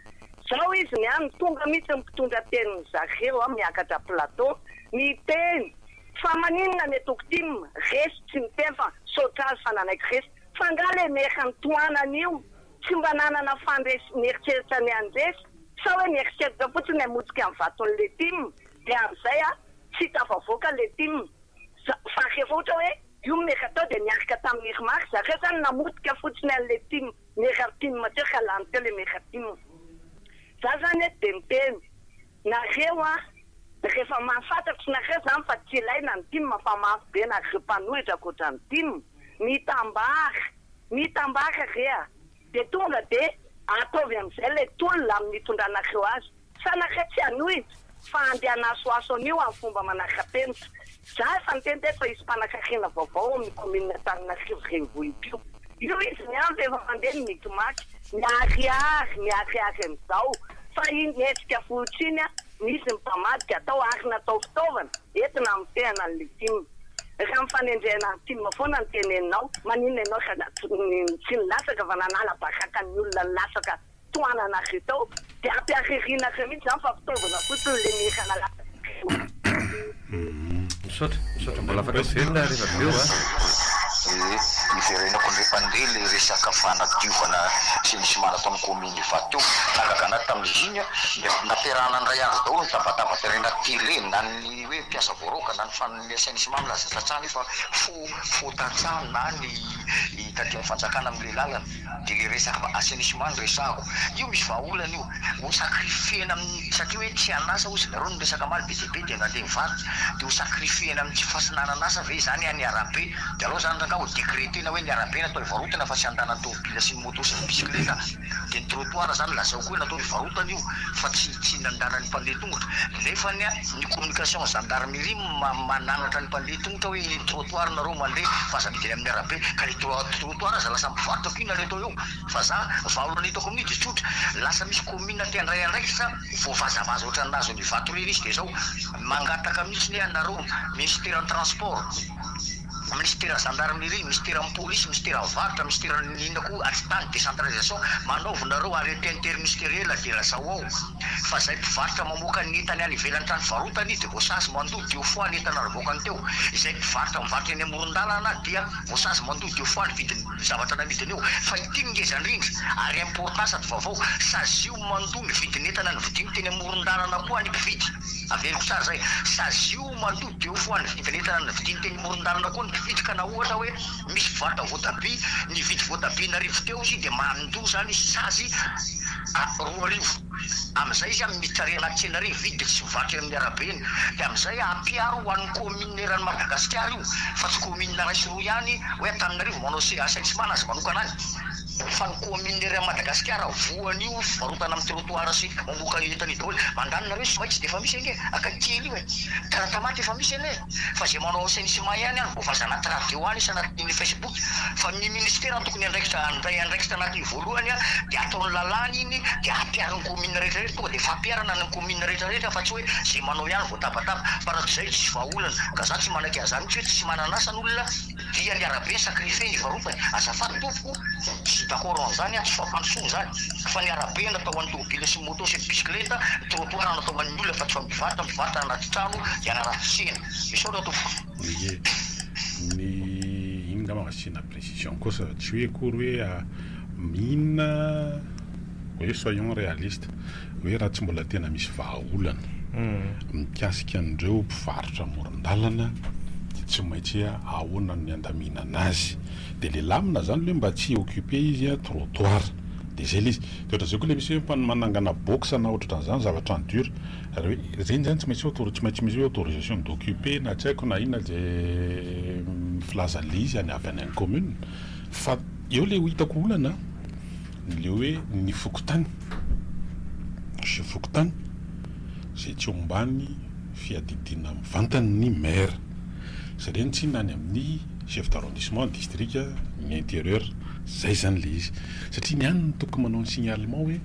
Zao izy ny any, tonga mihitsy ny mpitondra tenin'ny zareo miakatra plateau, miteny. Fa maninona ny antoko tim resy tsy miteny fa misaotra azy fa nanaiky resy. Fa nga le maire nitohanana io tsy mba nanana fandresy nieritreritra ny handresy sa hoe nieritreritra fotsiny hamotika ny vaton'le tim de amizay a tsy tafavoaka le tim fa rehefa ohatra hoe io maire tao de niaraka tamin'ny irmar zareo zany namotika fotsiny an'le tim maire tim teo ka lany teo le maire tim. Za zany eto de miteny Nareo an! Rehefa mahafantatry nareo zany fa tsy ilaina ny tim fa mafy be nareo mpanohitra ankoatra ny tim, mitambara, mitambara re a! De tonga de ataovy amizay le tolona amin'ny hitondranareo azy, sa nareo tsy hanohitra fa andeha hanasohaso an'io amin'ny fomba manara-penitra. Za efa niteny teto fa hisy mpanakarena vaovao ao amin'ny commune Antananarivo renivohitra io. Io izy miantso efa mandeha ny mikimaky, miharihary, miharihary amin'izao fa iny hetsika fotsy iny nisy ny mpamadika atao ary natao fitaovana entina hamotehana an'ilay tim. Raha ny fanendrehana ny tim foana no teneninao, maninona ianao raha tsy nilatsaka fa nanala baraka ny olona nilatsaka tohananareo tao dia ampihariharianareo mihitsy izany fa fitaovana fotsiny ilay mihirana latsaka teo. Misaotra, misaotra mbola afaka miverina rehefa avy eo a. Ee, iverenako indray mpandeha le resaka fanadiovana sy ny ciment nataon'ny commune Ivato teo. Nahagaga anah tamin'izy iny dia nampiarahana indray andro daholo ny tabataba tery anaty télé na ny hoe mpiasa voaroaka na ny fan- assainissement milaza tantsaha nefa faux faux tantsaha na ny taty amin'ny fanjakana amin'ilay lalana. Dia le resaka assainissement no resahako. Io misy vahaolana io. Ho sacrifier-na amin'ny, satria hoe tsy an'asa hozy nareo no niresaka omaly be dia be dia nandeha nivarotra. Dia ho sacrifier-na amin'ny tsy fasinanan'asa ve izany ny arabe? Dia aleo izany rangaha ho decreter-na hoe ny arabe natao hivarotana fa tsy andanan'ny tomobile sy ny moto sy ny bisikileta. Dia ny trottoir izany lazao koa hoe natao hivarotana io fa tsy tsy nandanan'ny mpandeha tongotra. Nefany ny communication gendarmerie mananatra ny mpandeha tongotra hoe eny trottoir nareo mandeha fa aza midina amin'ny arabe. Ka le trottoir aza lasa mivarotra koa nareo tao eo. Fa za vahaolana hitako amin'io dia tsotra, lasa misy commune te handray andraikitra voavazavaza ohatran'ny nahazo an'io vato ireny izy dia zao, mangataka mihitsy ny anareo minisiteran'ny transport, minisiteran'ny gendarmerie, minisiteran'ny polisy, minisiteran'ny varotra, minisiteran'ny inona koa atitany, décentralisation, manaovy nareo arrêté interministeriel dia lazao ao fa zay mpivarotra mamoaka ny entany any ivelan'ny trano fivarotany dia voasazy mandoa deux fois ny entana navoakany teo, izay mpivarotra mivarotra eny amoron-dalana dia voasazy mandoa deux fois ny vidin'ny zavatra namidiny eo fa ity ny ngeza indrindra ary important sady vaovao, sazio mandoa ny vidin'entana novidiany teny amoron-dalana koa ny mpividy, averiko tsara zay, sazio mandoa deux fois ny vidin'entana novidiany teny amoron-dalana koa ny mpividy ka na ohatra hoe misy mpivarotra voatabia nividy voatabia n'arivo teo izy dia mandoa zany izy sazy 2000 amin'izay izy miditra ary anaty tsena ary mividy dia tsy mivarotra eny amin'ny arabe eny dia amin'izay ampiharo ho an'ny commune eran'i Madagasikara io fa tsy commune iray sy roa ihany hoe Antananarivo manao assainissement anazy manokana any fa ny commune eran'i Madagasikara voan'io fivarotana amin'ny trottoir sy mamoaka entana io daholo mandany nareo smaïtsy dia efa misy ange akaiky kely io e Talatamaty efa misy anie fa izay manao assainissement ihany any voavaza anaty radio any sy anatin'ny facebook fa ny ministera no tokony andraikitra handray andraikitra anatin'io voalohany dia ataony lalàna iny dia ampiharin'ny commune rehetra rehetra tonga dia fampiharana any commune rehetra rehetra fa tsy hoe izay manao ihany voatabataba fa raha tsy izay tsisy vahaolana ka za tsy manaiky an'izany mihitsy hoe tsy manana asa ny olona dia ny arabe sacrifier ny hivarotany azafady tompoko tsy d'accord an'izany aho tsy fampandrosoana izany fa ny arabe natao ho an'ny tomobile sy ny moto sy ny bisikileta ny trottoir natao ho an'ny olona fa tsy fa mivarotra mivarotra anaty trano dia hanaratsy tsena misaotra tompoko. Ie, ny iny ngamba asiana précision kosa tsy hoe akory hoe inona hoe soyons réalistes hoe raha tsy mbola tena misy vahaolana mikasika an'ireo mpivarotra amoron-dalana dia tsy maintsy ahoana ny andaminana azy dia le lamina zany le mba tsy occuper izy trottoir dia zay le izy dia ohatran'izay koa le misy hoe manangana box na ohatran'izany zavatra en dur ary hoe reny zany tsy maintsy hoe tsy maintsy misy hoe autorisation d'occuper na tsy haiko na inona zay filazan'le izy any avy any amin'ny commune fa eo le hitako olana le hoe ny fokontany chef fokontany zay tsy eo ambany fiadidiana mivantany ny maire zay reny tsy inona any amin'ny chef d'arrondissement district ny intérieur zay zany le izy satria ny any no tokony manao ny signalement hoe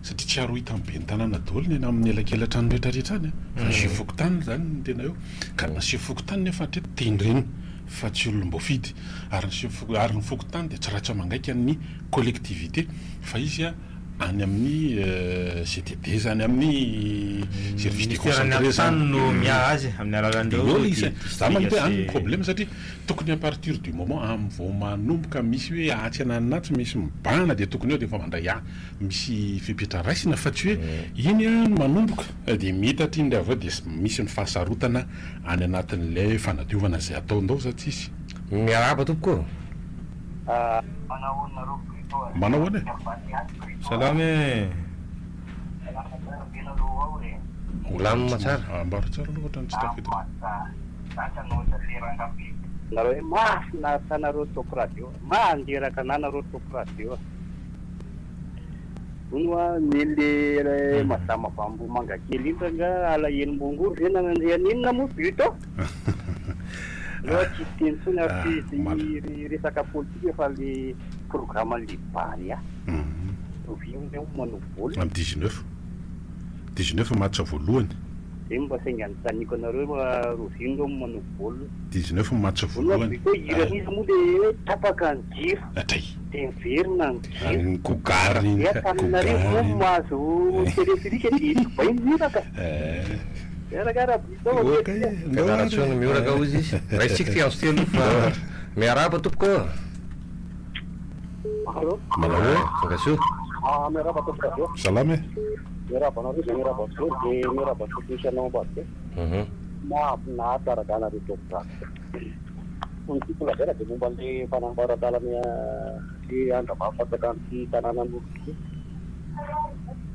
satria tsy ary ho hita amin'ny ben'ny tanàna daholo ny any amin'ny elakelatrano rehetrarehetra any fa ny chef fokontany zany no tena eo ka ny chef fokontany nefa hatreto tendrena fa tsy olom-boafidy ary ny chef ary ny fokontany dia tsy ratsa-mangaika ny collectivité fa izy a. Any amin'ny CTD zany, amin'ny service déconcentré zany. no miahy azy amin'ny alalan'ireo Za mahita hoe any ny problème satria tokony à partir du moment am vao manomboka misy hoe atsy ananona atsy misy mibahana dia tokony eo dia efa mandray a misy fepetra raisina fa tsy hoe iny a manomboka dia miitatra iny avy eo dia misy ny fahasarotana any anatin'ilay fanadiovana izay atao ndao za tsisy. Miarahaba tompoko ô! Manao ahoana e? Salama e! Milamina tsara. Ambara tsara aloha ohatran'ny tsy tafiditra. Nareo hoe mahafinaritra anareo Top Radio, mandreraka anah nareo Top Radio. Hono hoa ny le madama avy Ambohimangakely iny rangah alahelom-bongory ve nanandre an'inona moa Buto? Aleo tsy hiteny intsony ary tsy resaka politika fa le programme an'le Barea. Oviana ireo manao baolina? Amin'ny 19. 19 match voalohany. Zay mba sainga anontaniako anareo fa oviana ireo manao baolina? 19 match voalohany. Hono hira an'iza moa le hoe tapaka ny jiro de miverina ny jiro. Ny Kogary iny. Dia Antananarivo moa mahazo téléphérique de Dubaï mioraka. Fianarantsoa no mioraka hozy izy. Raisitsika ity antso ity aloha fa miarahaba tompoko ô. Allô. Manao hoe. Tonga soa. Ah, miarahaba tompoko radio. Salama e. Miarahaba anareo dia miarahaba an'i Jory dia miarahaba ny technicien ao ambadika. Mahafinaritra ara-dalana ry tompoko. Ny tiako lazaina dia momba an'ilay fanamboaran-dalana le andravavy-fanjakan'ity tanànan'Olondoha.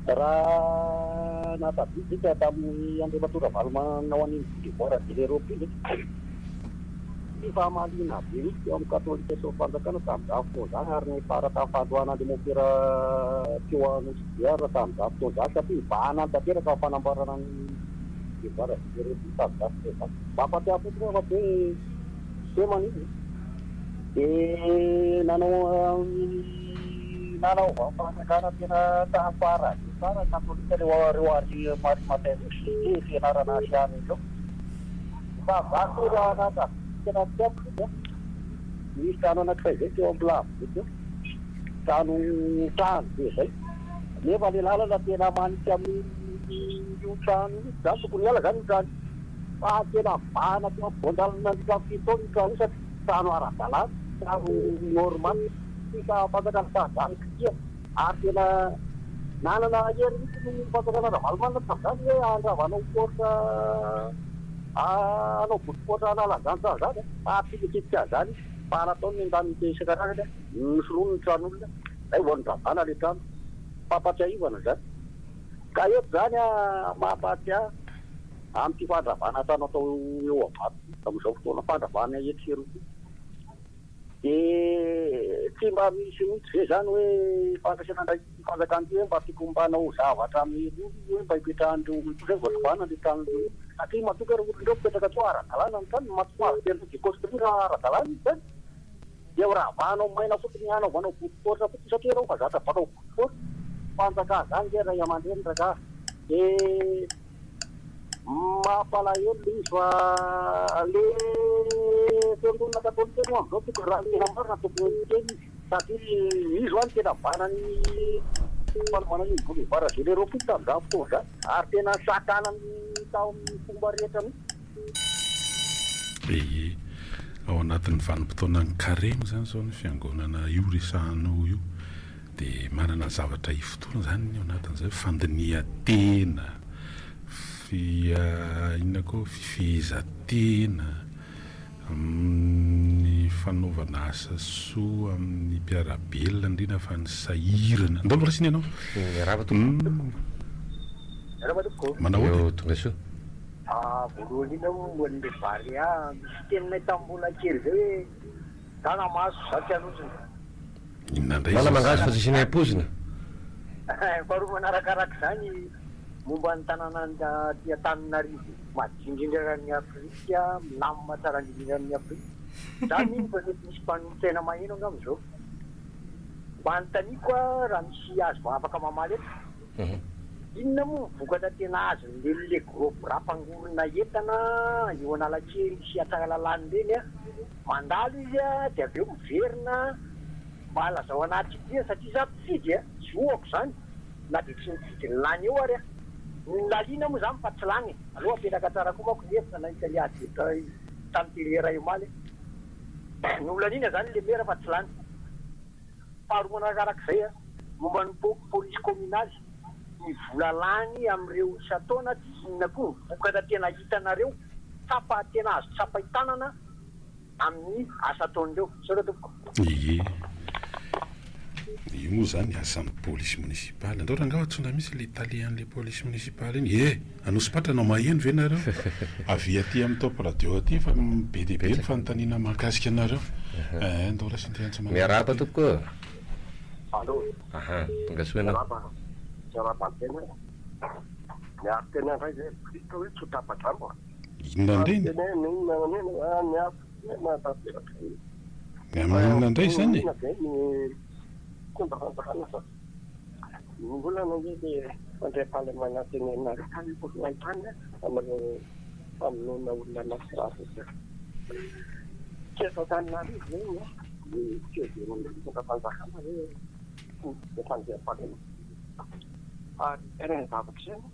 Raha nahatadidy isika tamin'ny Andriamatoa Ravalomanana nanao an'iny boulevard de l'Europe iny, tsy fahamaliana be mihitsy teo amin'ny katolika sy ny fanjakana tamin'izany fotoana izany ary niafara tamin'ny fandroahana an'i Mompera teo Anosibe ary tamin'izany fotoana izany satria nibahana tanteraka ny fanamboarana ny boulevard de l'Europe iny tamin'izany fotoana izany. Mampatsiahy fotsiny aho fa tsy hoe tsy hoe maninona. Dia nanao nanaovan'ny fanjakana tena tamin'ny paradis tsara ny katolika ireo ireo ary Marie Matin ireo cité fianarana asiana ireo. Tamin'izany koa raha nahatadidy tena tsy haiko izy an, nisy trano anankiray izay teo Ambolambo be teo, trano trano be izay, nefa ilay lalana tena manitsy amin'io trano io mihitsy izany, tokony hiala izany io trano io, fa tena mibahana teo ampovoan-dalana nandritra ny fito taona io trano io satria trano ara-dalàna, trano normal. Tsy fahafanjakana fahazany kitihana ary tena nanana hery mihitsy ny fanjakana Ravalomanana tamin'izany hoe handrava hanao porte hanao bout-porte hanala an'izany trano izany fa tsy nikitika an'izany izy fa nataony ny andaniny teo isan-karazany nosoloiny ny tran'olona izay vao nodravana ilay trano. Fampatsiahivana izany. Ka eto izany mampahatsiahy amin'ity fandravana trano atao eo Ambato ity amin'izao fotoana fandravana etsy sy eroa ity. Dia tsy mba misy mihitsy ve izany hoe fandraisana andraikitry ny fanjakana ity hoe mba tokony mba hanao zavatra amin'ireo olona hoe mba hipetrahan'ireo olona ireo izay vao ravana ilay tranon'ireo olona satria matoa ireo olona ireo mipetraka teo ara-dalàna ny tranony matoa azo permis de construire ara-dalàna izy izany dia ho ravanao maina fotsiny hanaovanao bout-porte fotsiny satria ianao efa zatra bakao bout-porte fanjakana izany nge ray aman-dreny ragah dia Mampalahelo le izy fa le fiangonana katolika aloha amizao tokony raha ny tena marina tokony miteny izy satria izy hoa no tena banany fanaovana an'iny boulevard de l'Europe iny tamin'izany fotoana izany ary tena sakanany tao amin'ny fomba rehetra mihitsy. Ee, ao anatin'ny vanim-potoanan'ny karemy izany izao ny fiangonana io resahanao io Dia manana zavatra ifotorana izany ao anatin'izay, fandinihan-tena, fi inona koa, fifehezan-tena, ny fanaovana asa soa amin'ny mpiara-belona, indrindra fa ny sahirana. Ndao mba raisina ianao. Miarahaba tompoko. Miarahaba tompoko. Manao ahoana? Eo tonga soa. Voalohany indrindra moa an'ilay Barea, misy teninay tamin'ny mbola kely izay hoe za namaso za tsy hanontsina. Inona indray Mana izao mangahazo fa izany? tsy asiana haipozina. Faharoa manarakaraka izany, momba ny tanàna aty Antananarivo, madio indrindra eran'i Afrika, milamina tsara indrindra eran'i Afrika. Za mino fa mety misy mpanolotsaina maheno angamba izao. Mba anontaniako raha misy azo afaka mamaly eto. Inona moa ny vokatra tena azon'ireny le gros bras mpangorona entana eo Analakely sy Antsaralalàna ireny a? Mandalo izy a, dia avy eo miverina, mba lazao anaty ity satria za mpifidy a, zohako izany. Na dia tsy mifidy ny lany eo ary aho. Ny nolaliana moa izany fa tsy lany e. Aleo apetraka tsara koa manko ny hevitra nahita ilay ady hevitra tamin'ny télé iray omaly e. Nolaniana izany ilay maire fa tsy lany. Faharoa manarakarak'izay, momba ny police communale, ny vola lany amin'ireo isan-taona dia inona koa ny vokatra tena hitanareo, tsapa, tena azo tsapain-tanana amin'ny asa ataon'ireo. Misaotra tompoko. Ie. Io moa izany asan'ny polisy monisipaly. Andao rangaha antsoina mihitsy ilay tale an'ilay polisy monisipaly iny. E! Anosipatrana maheno ve nareo? Avia aty amin'ny Top Radio aty fa be dia be ny fanontaniana mahakasika anareo. Eh, andao raisina ity antso manaraka ity. Miarahaba tompoko ô! Allô. Aha, tonga soa ianao. Miarahaba, miarahaba an-tena. Miaro tena indray ve? Hita hoe tsy ho tapa-drambo a. Inona indray ny. Teneno inona inona a ny afo tena tanteraka io. Ny amin'ny inona indray izany e? Inona ve ny fomba fanjakana fa ny olana ange le fandriampahalemana teneninareo fa io koa nahitana amin'ireo famonoana olona mahatsiravina ireo. Tsy eto Antananarivo ve ny ny fiheveran'ny mpitondra fanjakana hoe tsy misy fandriampahalemana ary ireny zavatra ireny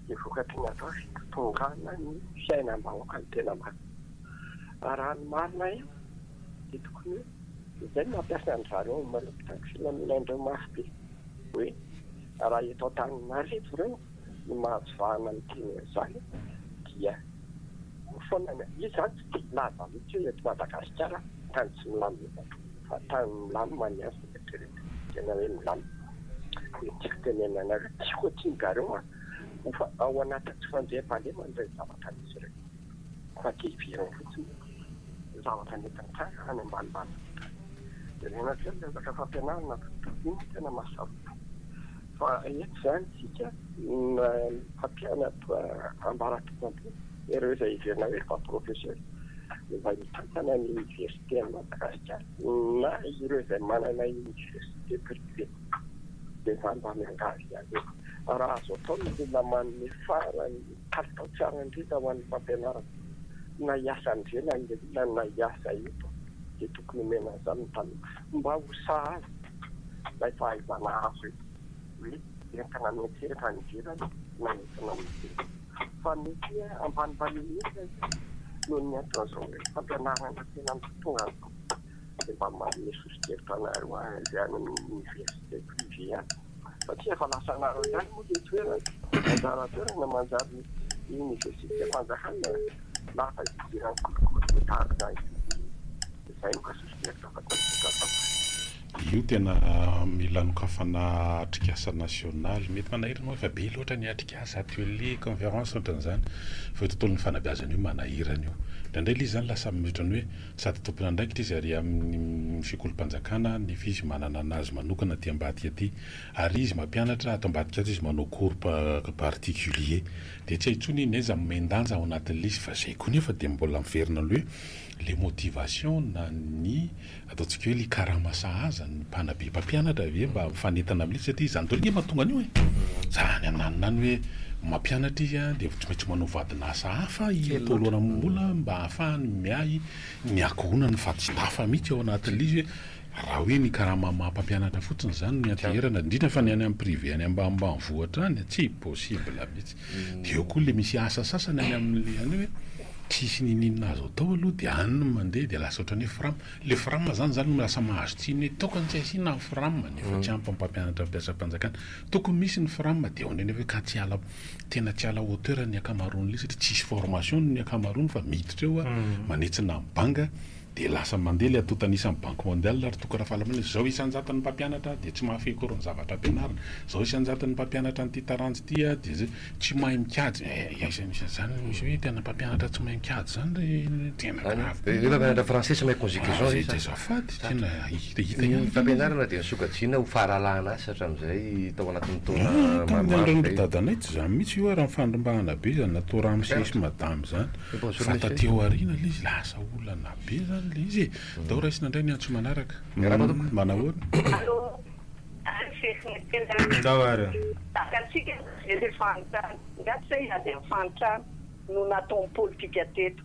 Ny vokatry ny atao fitongana ny fiainam-bahoaka no tena marina. Raha ny marina eo dia tokony hoe izay no mampiasa an-dry zareo amin'ireo mpitandro filaminana ireo mafy be hoe raha eto Antananarivo ireo no mahazo vahana miteny an'izany dia ho foana ny Izy izany tsy te hilaza mihitsy hoe eto Madagasikara tany tsy milamina fa tany milamina ny azy no eritreretiny, tena hoe milamina. Dia tiako tenenina anareo, tiako tian-dRareo an, ho fa ao anatin'ny tsy fandriampahalemana ireny zavatra misy ireny, fa tsy heveriny fotsiny ny zavatra mety mitranga any ambanimbanivohitra any. Dia rena kely ny resaka fampianarana fa iny no tena mahasarotra. Fa eto izany isika mpampianatra ambaratonga ambony, ireo izay heverina hoe efa professeur, mba hitantana ny université an'i Madagasikara na ireo izay manana université privée. Dia za mba miangavy ihany hoe raha azo atao ny mbola manome farany kalitao tsara indrindra ho an'ny fampianarana na hiasa any ivelany ilay olona na hiasa eto dia tokony omena an'izany ny tanora mba ho sahaza ilay fahaizana azo eto hoe entina miantsehatra any ivelany na entina miteny fa mety hoe ambanimbany mihitsy aza noho ny anton'izao hoe fampianarana tena tonga an'izao. dia mba manome soso-kevitra anareo aho izay any amin'ny université privé any satria efa lasanareo ihany moa ilay toerana, anjara toerana manjary université fanjakana lasa idiran'ny kolikoly dia tahaka izany izay no mba soso-kevitra fa tsy misy atao. Io tena mila anokafana atrikasa nasionaly, mety manahirana hoe efa be loatra ny atrikasa, atelier, conférence ohatran'izany, fa io tontolon'ny fanabeazana io manahirana io. Indraindray ilay izy izany lasa ohatran'ny hoe Sady tompon'andraikitra izy ary amin'ny sekolim-panjakana nefa izy manana an'azy manokana aty ambadika aty. Ary izy mampianatra ato ambadika ato izy manao cours particulier. Dia tsy hay intsony hoe n'aiza omen-danja ao anatin'ilay izy fa izay koa nefa dia mbola miverina aloha hoe ilay motivation na ny ataontsika hoe ilay karama sahaza ny mpanabe mpampianatra ve mba mifanentana amin'ilay izy satria izany daholo ange mahatonga an'io e! Zany ananona any hoe mampianatra izy dia tsy maintsy manao vadin'asa hafa hitolorana-bola mba hahafahany miahy ny ankohonany fa tsy tafa mihitsy ao anatin'ilay izy hoe raha hoe ny karama maha mpampianatra fotsiny izany no ianteherana, indrindra fa ny any amin'ny privé any ambanimbanivohitra any, tsy possible mihitsy. Dia eo koa ilay misy asa sasany any amin'ilay any hoe tsisy n'inon'inona azo atao aloha dia any no mandeha dia lasa ohatran'ny hoe fram. Ilay fram izany izany no lasa mahazo tsiny hoe tokony tsy asiana ny fram nefa tsy ampy ny mpampianatra mpiasam-panjakana. Tokony misy ny fram dia ao indray nefa hoe ka tsy à la tena tsy à la hauteur ny ankamaroan'ilay satria tsisy formation ny ankamaroany fa miditra eo manetsina ny banga dia lasa mandeha ilay antontan'isan'ny banque mondiale ry Toky Rafalimanana izao isan-jaton'ny mpampianatra dia tsy mahafehy akory ny zavatra ampianarina, izao isan-jaton'ny mpampianatra an'ity taranja ity dia izay tsy mahay mikajy eh aiza misy an'izany misy hoe tena mpampianatra tsy mahay mikajy izany ry tena grave be. Hoe mpampianatra français tsy mahay conjugaison ve sa? Azafady tena hita hita ihany. Ny fampianarana dia nosokajiana ho fahalalahana asa hatramin'izay tao anatin'ny taona Ah, tamin'ny maromaro andron'ny izay. dadanay tsy izany mihitsy io ary nifandrombahana be izany natao ramose sy madame izany Bonjour fa monsieur. taty aoriana ilay izy lasa olana be izany ilay izy e. Ndao raisina indray ny antso manaraka. Miarahaba tompoko. Manahoana? Allô, any Fefy tena. Ndao ary. Tahaka antsika izay fahantrana, nga tsy hoe hiady amin'ny fahantrana no nataon'ny politika teto.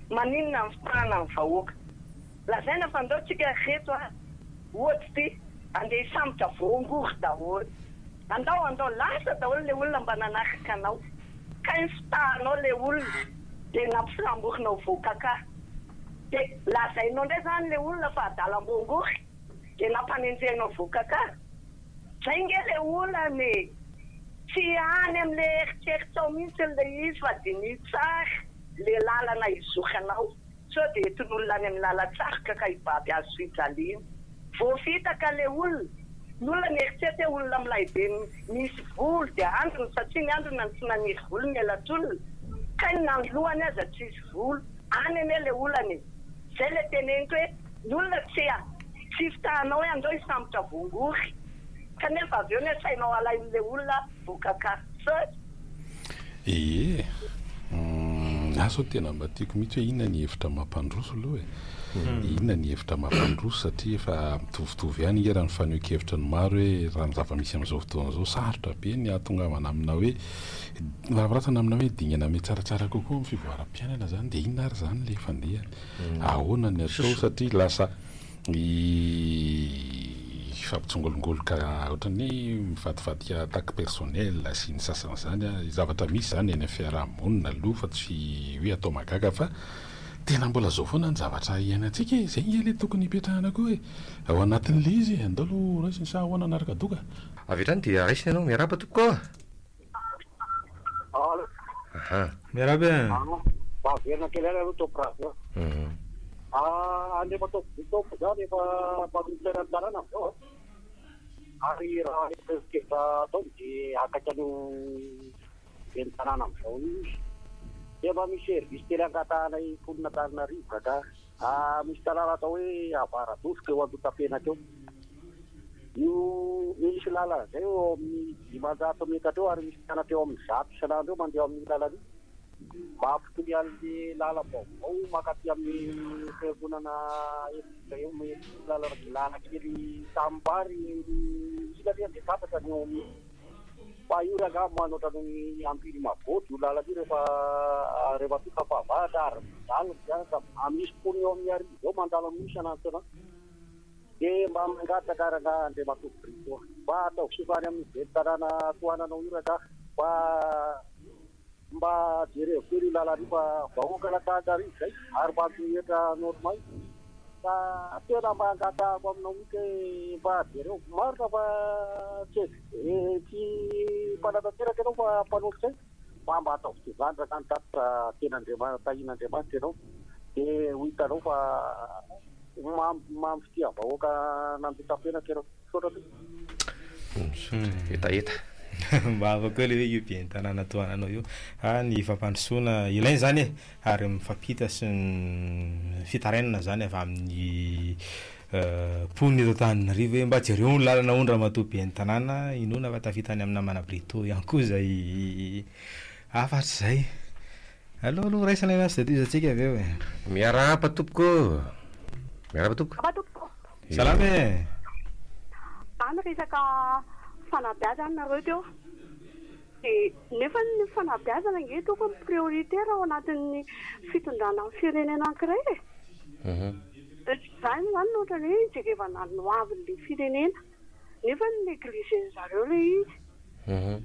Maninona ny fitahana ny vahoaka? Lazaina fa ndao tsika ry reto a, ohatry ity, andeha hisambotra voangory daholo. Andao andao lasa daholo le olona mba nanaraka anao. Kay nifitahanao le olona de nampisamborinao voakaka. De lazainao ndray zany le olona fa adalam-bongory de nampanenjehinao voakaka. Zay nge le olana e! Tsy any amle eritreritrao mihitsy le izy fa diniho tsara le lalana hizoranao sao de entin'olona any amin'ny lalan-tsarotra ka hibaby hazo fijaliana. Voafitaka le olona. Ny olona mieritreritra hoe olona milay be misy volo dia andriny satria ny andriny no tsy naniry volo ny elatr'olona. Kay na ny lohany aza tsisy volo. Any anie le olana e. Zay le teneniko hoe ny olona tsy tsy fitahanao hoe andao hisambotra voangory kanefa avy eo ny asainao alain'le olona voakaka. Misaotra. Ee. Ny ahy zao tena mba tiako mihitsy hoe inona ny hevitra mampandroso aloha e. Inona ny hevitra mampandroso satria efa mitovitovy ihany ange raha ny fanehoan-kevitry ny maro hoe raha ny zava-misy amin'izao fotoana izao sarotra be ny hahatongavana amina hoe ravorasana amina hoe dingana mety tsaratsara kokoa amin'ny fivoaram-piainana izany dia inona ary izany ilay fandehany? Ahoana ny atao satria lasa Mifampitsongolongoloka ohatran'ny hoe mivadivadika attaque personnelle sy ny sasany izany an, zavatra misy izany eny amin'ny fiaraha-monina aloha fa tsy hoe atao mahagaga fa tena mbola izao foana ny zavatra iainantsika e, izay ange ilay tokony hipetrahana koa e, ao anatin'ilay izy e, andao aloha raisina sa ahoana anaraka doka? Avy hatrany dia raisina ianao, miarahaba tompoko ô! Allo. Aha. Miarahaba e. Mba averina kely ihany aloha Top Radio. Ah, Andriamatoa Top zany efa mpanolotsaina ny tanàna amin'izao an. Ary raha ny fehin-kevitra ataony dia akaiky an'io ben'ny tanàna amin'izao io izy. Dia mba misy service kely angatahanay mponina Antananarivo kaka. Ah, misy tanàna atao hoe Avaradosika eo Andohatapenaka eo. Io misy lalana izay eo amin'ny 500 metatra eo ary misy mpianatra eo amin'ny 100 isan'andro eo mandeha amin'io lalana io. Mampitohy an'ilay lalam-baovao mankaty amin'ny fiangonana Eglise eo lalana lalakely tanimbary ilany dia fantatra ny eo amin'io. Fa io rangahy manoatra ny Ampilimabodo io lalana io rehefa rehefa tonga fahavaratra ary mijaly ny mpianatra. Misy mponina eo amin'ny 1000 eo mandalo amin'io isan'andro isan'andro. Dia mba mangataka rangaha Andriamatoa Brito a! Mba ataovy sofa any amin'ny ben'ny tanàna tohananao io rangaha fa mba jerevo kely io lalana io fa vahoakan'Antananarivo izay ary mba mitoetra normal fa tena mba angatahako aminao mihitsy hoe mba jereo. Marina fa tsy tsy mpanatanteraka ianao fa mpanolotsaina fa mba ataovy tovandry rangaha ny tatitra tena Andriamanitra tahian'Andriamanitra ianao dia ho hitanao fa Mamy mamy fitia vahoaka nandotam-penaka ianao. Misaotra tompoko. Misaotra. Hetaheta. Mba hafa koa ilay hoe io ben'ny tanàna tohananao io. Ah, ny fampandrosoana ilaina izany e, ary mifampita sy ny fitarainana izany avy amin'ny mponina eto Antananarivo hoe mba jereo ny lalana hono ramatoa ben'ny tanàna, inoana fa tafita any amin'ny namana Brito ihany koa izay hafatra izay. Aleo aloha raisina io dia tohizantsika avy eo e. Miarahaba tompoko ô! Miarahaba tompoko. Miarahaba tompoko. Salama e! Za niresaka fanabeazana nareo teo de nefa ny fanabeazana ange tokony prioritaire ao anatin'ny fitondrana ny firenena ankiray e! Zany zany no ohatran'ny hoe ijerevana ny hoavin'le firenena nefa negliger-ny zareo le izy.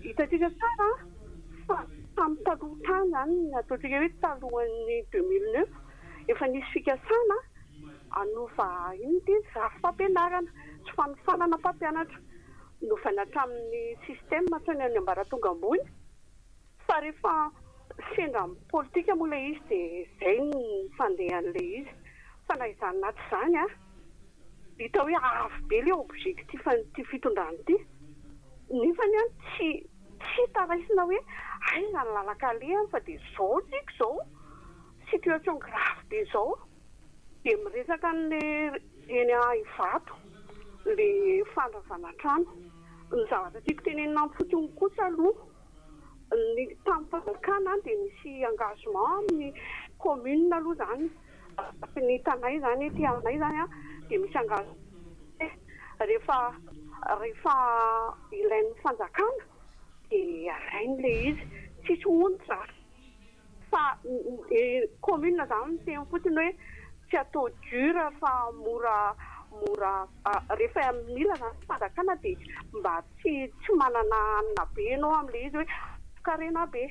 Hitantsika tsara fa tamin'ny taloha tany izany, ny ataontsika hoe talohan'ny 2009, efa nisy fikasana hanova inona ity izy, rafi-pampianarana sy fanofanana mpampianatra. Novaina hatramin'ny système hatrany amin'ny ambaratonga ambony. Fa rehefa sendra amin'ny politika moa ilay izy dia izay ny fandehan'ilay izy. Fa na izany na tsy izany an, hita hoe avo be ilay objectif an'ity fitondrana ity. Nefany an tsy tsy hita raisina hoe aiza ny lalan-kalehany fa dia izao tsika izao, situation grave be izao. Dia miresaka an'ilay eny Ivato, ilay fandravana trano. Ny zavatra tiako tenenina amin'ny fotsiny kosa aloha, ny tamin'ny fanjakana dia misy engagement amin'ny commune aloha izany, araka ny hitanay izany ety aminay izany dia misy engagement rehefa rehefa ilain'ny fanjakana dia alainy ilay izy, tsisy onitra. Fa ny commune zany miteny fotsiny hoe tsy atao dur fa mora mora rehefa mila zany fanjakana dia mba tsy tsy manana hanina be ianao amin'ilay izy hoe karena be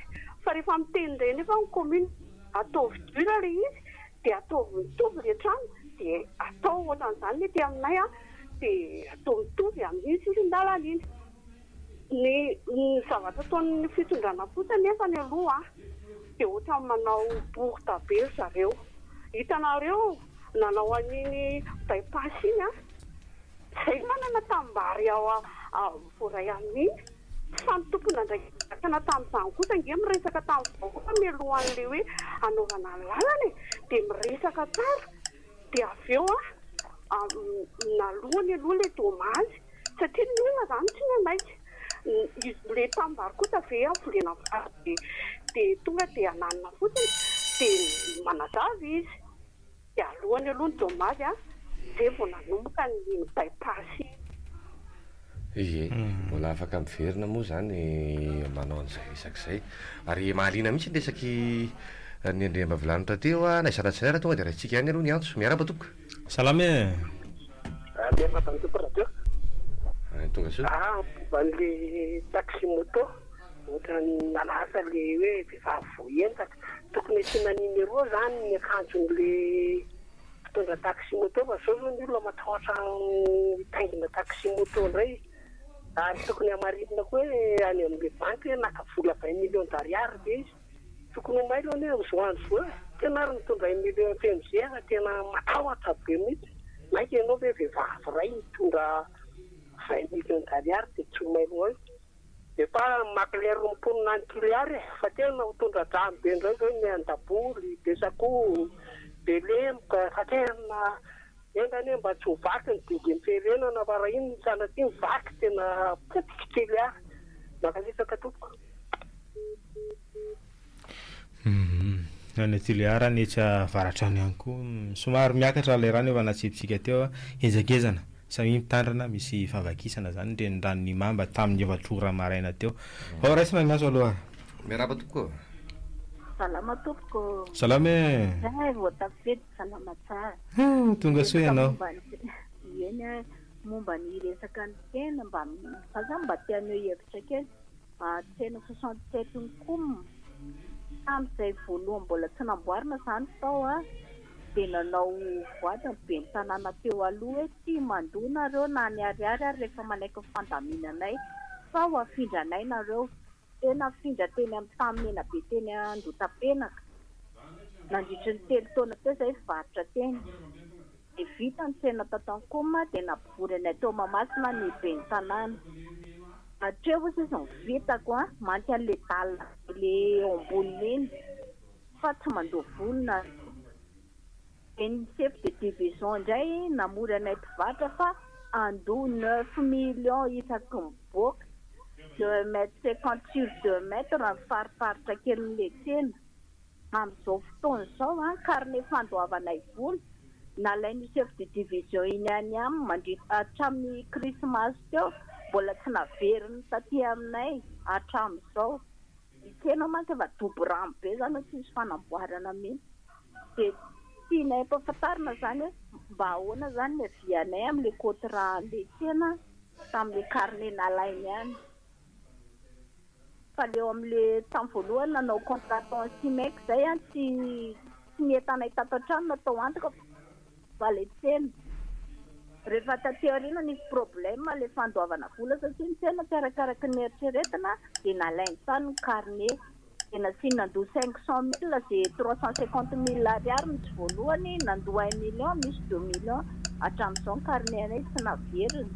fa rehefa miteny indray nefa ny commune ataovy dur ilay izy dia ataovy mitovy ilay trano dia atao ohatran'izany ny aty aminay an dia atao mitovy amin'iny sisin-dalana iny. Ny ny zavatra ataon'ny fitondrana fotsiny nefany aloha dia ohatran'ny manao bourde be ry zareo. Hitanareo nanao an'iny bypass iny an, zay manana tanimbary ao voaray amin'iny fa ny tompon'andraikitra tamin'izany kosa ange miresaka tamin'ny vahoaka mialohan'ilay hoe hanaovana ny lalana e, dia miresaka tsara dia avy eo an nalohany aloha ilay dommage satria ny olona izany tsy nanaiky. Ilay tanimbary kosa ve volena vary dia tonga dia ananina fotsiny dia manazava izy. Dia alohany aloha ny dommage an, zay vao nanomboka ny bypass iny. Ie, mbola afaka miverina moa izany manao an'izay resaka izay. Ary mahaliana mihitsy ny resak'i ny andriambavilanitra teo a, na izany na tsy izany ary tonga dia raisintsika ihany aloha ny antso. Miarahaba tompoko. Salama e! Miarahaba ny tompoko radio. Tonga soa. Ah, momba an'le taxi moto, ohatran'ny nalaza le hoe vehivavy voaendaka. Tokony asiana numéro zany ny akanjon'le mpitondra taxi moto fa zao zao ny olona matahotra hitaingina taxi moto indray. Ary tokony hamarinina koa hoe any amin'le banky hoe naka vola vingt millions d'ariary ve izy. Tokony ho mailo anie amin'izao andro izao e! Tena ary mitondra un million FMG fa tena matahotra be mihitsy. Mainka ianao ve vehivavy iray mitondra vingt millions d'ariary dia tsy ho mailo eo. Efa maklera ny mponina any Toliara e! Fa tena ho tondra-drano be indray izao ny Andaboly, Besakoa, Belemboka, fa tena enga anie mba tsy ho vaky ny dingim-pirenana fa raha iny sanatria mivaky tena potika Toliara. Mankasitraka tompoko. Any Toliara any etsy avaratra any ihany koa somary miakatra ilay rano efa natsipitsika teo, henjagezana. Samia mitandrina, misy fahavakisana zany ny reniranon'Imamba tamin'ny efatra ora maraina teo. Ao raisina ny antso aloha. Miarahaba tompoko ô. Salama tompoko ô. Salama e. Zay vao tafiditra, salama tsara. Tonga soa ianao. Eny eh, momba ny resaka ny tsena mba za zany mba te haneho hevitra kely. Tsena 67 ny com tamin'izay voalohany mbola tsy namboarina izany tao a. Dia nanao voady ny ben'ny tanàna teo aloha hoe tsy mandoa nareo na ny ariary ary rehefa manaiky ny fandaminanay fa ho afindranay nareo. Dia nafindra teny amin'ny tany menabe teny Andotapenaka. Nandritry ny telo taona teo izay nivarotra teny. Dia vita ny tsena tato Ankoma dia nampivory anay tao Mahamasina ny ben'ny tanàna. Hatreo ozy izy ny vitako an, mantsy an'ilay dalle be le eo amboniny iny. Fa tsy mandoa vola nareo. Dia ny chef de division indray namory anay mpivarotra fa handoa neuf millions isaky ny mivoaka, deux mètres cinquante sur deux mètres ny fariparitra kelin'ilay tsena. Amin'izao fotoana izao an, carnet fandoavanay vola, nalain'io chef de division iny any aminy mandritra hatramin'ny krismasy teo, mbola tsy naveriny taty aminay hatramin'izao. Ny tsena mantsy efa dobo rano be zany hoe tsisy fanamboarana mihitsy. Dia tianay ampahafantarina zany hoe mba ahoana zany ny avis-anay amin'ilay contrat an'ilay tsena tamin'ilay carnet nalainy ihany. Fa le eo amin'ilay tamin'ny voalohany nanao contrat tao amin'ny Cimec zay an, tsy tsy ny entanay tato an-trano no atao antoka fa ilay tsena. Rehefa taty aoriana nisy problème ilay fandoavana vola satria ny tsena tsy arakaraky ny eritreretina dia nalainy tany ny carnet dia nasiany nandoa 500 mille ze 350 mille ariary misy voalohany nandoa un million misy deux millions hatramin'izao ny carnet anay tsy naveriny.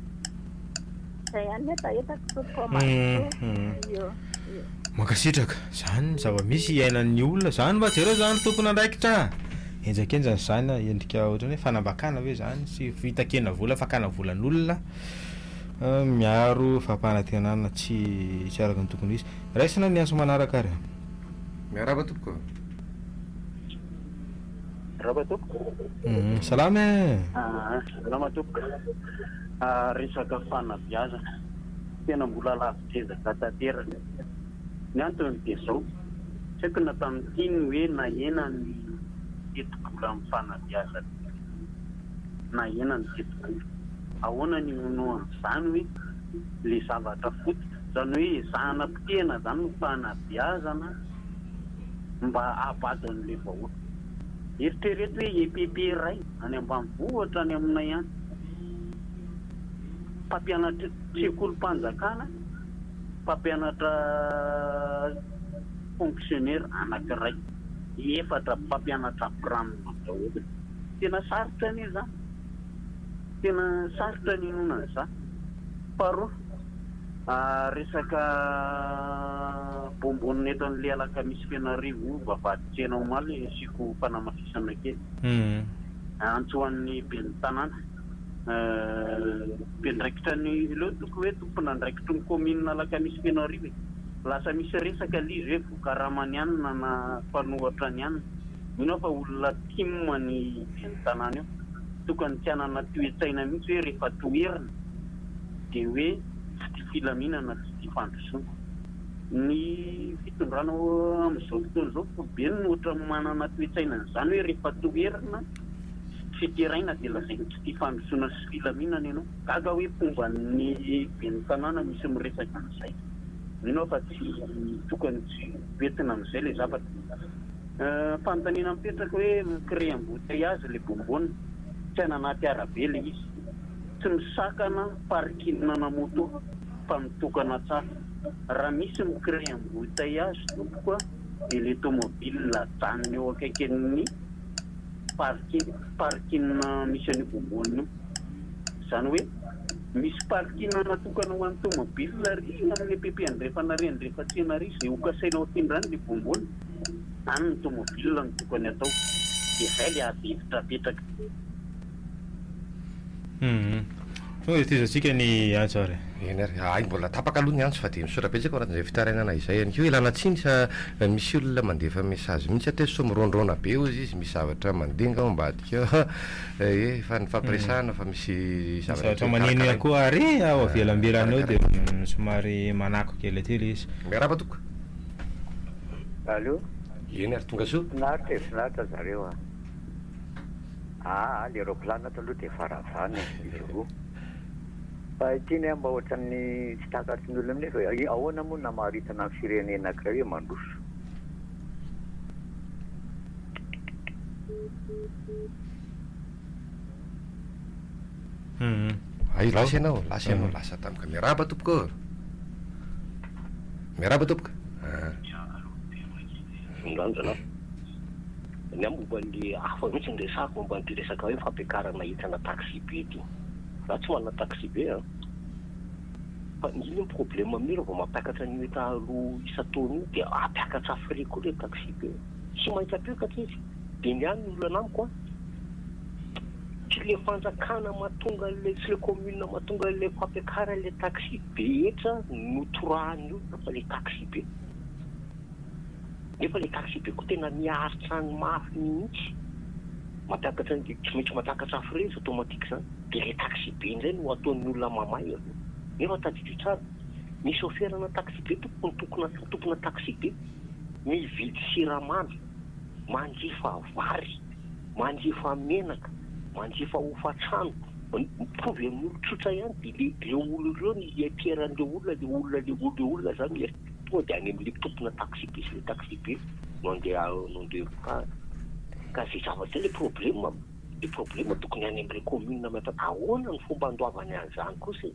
Izay ihany ny hetahetako tompoko mazotoa. Io. Mankasitraka. Zany ny zava-misy iainan'ny olona zany mba jereo zany tompon'andraikitra a! Henjakenjana zany a, endrika ohatran'ny hoe fanambakana ve zany sy fitakena vola, fakana volan'olona miaro fampanantenana tsy tsy araka ny tokony ho izy. Raisina ny antso manaraka ary a! Miarahaba tompoko. Miarahaba tompoko. Salama e! Salama tompoko. Resaka fanabeazana, tena mbola lavitr'ezaka tanteraka. Ny antony dia izao, tsy haiko na tamin'ity ny hoe nahena ny tetibola amin'ny fanabeazana. Nahena ny tetibola. Ahoana ny inoan'izany hoe le zavatra fototra? Izany hoe ezahana potehina izany ny fanabeazana mba hahabado an'ilay vahoaka. Eritrereto hoe EPP iray any ambanivohitra any aminay any, mpampianatra sekolim-panjakana, mpampianatra fonctionnaire anankiray, efatra mpampianatra pram daholo. Tena sarotra anie izany. Tena sarotra ny inoana an'izany. Faharoa, resaka bonbonne eto an'ilay Alakamisy Fenoarivo vavahadin-tsena omaly asiako fanamafisana kely. Antso ho an'ny ben'ny tanàna, mpiandraikitra ny, aleo tokony hoe tompon'andraikitry ny kaominina Alakamisy Fenoarivo e. Lasa misy resaka ilay izy hoe voakarama ny anona na mpanohatra ny anona. Mino aho fa olona tim ny ben'ny tanàna io. Tokony tsy hanana toe-tsaina mihitsy hoe rehefa toherina dia hoe tsy tia filaminana, tsy tia fandrosoana. Ny fitondrana amin'izao fotoana izao foibe no ohatran'ny manana toe-tsaina an'izany hoe rehefa toherina sy tsikeraina dia lazaina tsy tia fandrosoana sy filaminana ianao. Gaga aho hoe mpomba ny ben'ny tanàna misy miresaka an'izay. Mino aho fa tsy tokony tsy ho entina amin'izay ilay zavatra. Fanontaniana mipetraka hoe mi-créer embouteillage le bonbonne, tsy any anaty arabe le izy, tsy misakana parking ana moto fa mitokana tsara. Raha misy mi-créer embouteillage tompoko a de le tomobile ajanona eo akaikin'ny parking, parking misy an'io bonbonne io. Izany hoe misy parking natokana ho an'ny tomobile ary amin'ny EPP andrefana ary andrefantsena ary izay ho kasaina hafindra any le bonbonne. Any ny tomobile no tokony atao. Dia izay le ady hevitra apetraka. Humm. Tonga dia tohizantsika ny antso ary. Eny ary. Hay mbola tapaka aloha ny antso fa dia misaotra betsaka ao anatin'izay fitarainana izay ihany koa. Ialana tsiny fa misy olona mandefa message mihitsy ato hoe sao miraondraona be hozy izy, misy zavatra mandeha nga ao ambadika ao. Ee, efa nifampiresahana fa misy zavatra Zavatra maneno ihany koa ary ao avelambelany ao dia somary manako kely aty ilay izy. Miarahaba tompoko. Allo. Eny ary tonga soa. Finaritra e, finaritra zareo a. Aa le roplanina ato aloha dia efa ravana e, izy roa. Fa ity ny ahy mba ohatran'ny tsy takatry ny olona mihitsy hoe ahoana moa no namaritana ny firenena anankiray hoe mandroso. Hay lasa ianao, lasa ianao, lasa tampoka. Miarahaba tompoko ô. Miarahaba tompoko. Mirandrana. Ny ahy momba ny hafa mihitsy no resahako momba an'ity resaka hoe fampiakarana hetrana taxi be ity. Za tsy manana taxi be an. Fa iny ny problème amin'io raha vao mampiakatra an'io hetra aloa isan-taona io dia hampiakatra frais koa ilay taxi be. Tsy maintsy hampiakatra izy. Dia ny ahy ny olana amiko an, tsy ilay fanjakana mahatonga an'ilay, tsy ilay commune mahatonga an'ilay fampiakarana ilay taxi be hetra no torahan'ny olona fa ilay taxi be. Nefa ilay taxi be koa tena miaritra ny mafy mihitsy. Mampiakatra ny, tsy maintsy mampiakatra frais izy automatique izany. Dia ilay taxi be indray no ataon'ny olona mamay avy eo. Nefa tadidio tsara, ny chauffeur-na taxi be tompoko ny tompona, tompona taxi be mividy siramamy, manjifa vary, manjifa menaka, manjifa hofantrano, mitovy amin'ny olon-tsotra ihany dia le ireo olona ireo ny ianteran'ireo olona, le olona le olona le olona izany miha tonga dia any amin'le tompona taxi be sy le taxi be no andeha no andeha vokahana. Ka izay zavatra izay le problème, le problème tokony any amin'ireo commune miasa, ahoana ny fomba andoavany an'izany kosa e?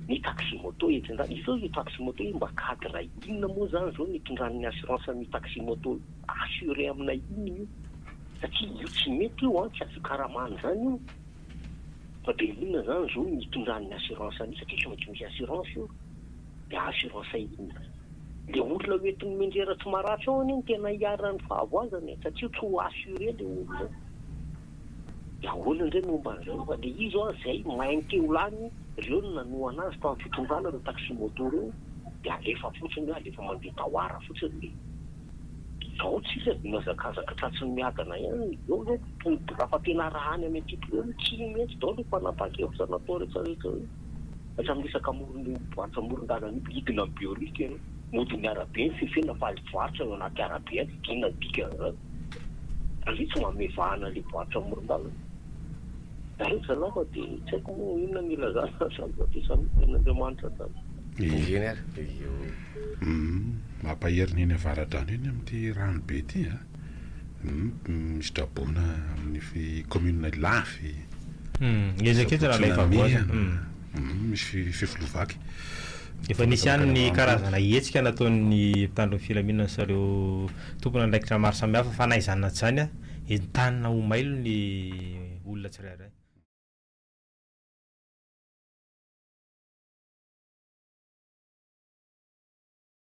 Ny taxi moto etsy an-daniny, izao io taxi moto io mba cadre inona moa izany izao no itondran'ny assurance an'io taxi moto assuré amina inona io? Satria io tsy mety io an, tsy azo ikaramana izany io. Fa dia inona izany izao no itondran'ny assurance an'io satria tsy maintsy misy assurance io. Dia assurance inona? Le olona ho entin'ny mianjera tsy maratra ao anie no tena iharan'ny fahavoazana e, satria tsy ho assuré le olona eo. Dia ahoana indray ny momba an'izay? Fa le izy ho'a izay mahay ny te ho lany, ireo no nanohana azy tamin'ny fitondrana ireo taxi moto ireo, dia alefa fotsiny hoe alefa mandeha tawara fotsiny le. Zao tsika dia mihazakazaka tratry ny miadana ihany, eo zao tody raha fa tena raha any amin'ny antiple eo tsy mety daholo io fanapahan-kevitra natao rehetra rehetra io. Hatramin'ny resaka amoron'ny mpivarotra amoron-dalana io, hidina amin'ny Behoririka ianao, mody ny arabe ny fefena fa mpivarotra eo anaty arabe any, inona ny dikan'izany? Ary ve tsy manome vahana ilay mpivarotra amoron-dalana? Aiza angamba dia tsy haiko moa inona no ilazana an'izany fa dia samy tenin'Andriamanitra zany. Eny ary. Humm mampahery ny eny Avaradrano eny amin'ity rano be ity a! Humm misy traboina amin'ny commune Ilafy. Humm ezaka eto raha ilay fahavoazana. Humm misy fefiloha vaky. Efa nisy ihany ny karazana hetsika nataon'ny mpitandro ny filaminana sy ireo tompon'andraikitra maro samihafa fa na izany na tsy izany, entanina ho mailo ny olona tsirairay.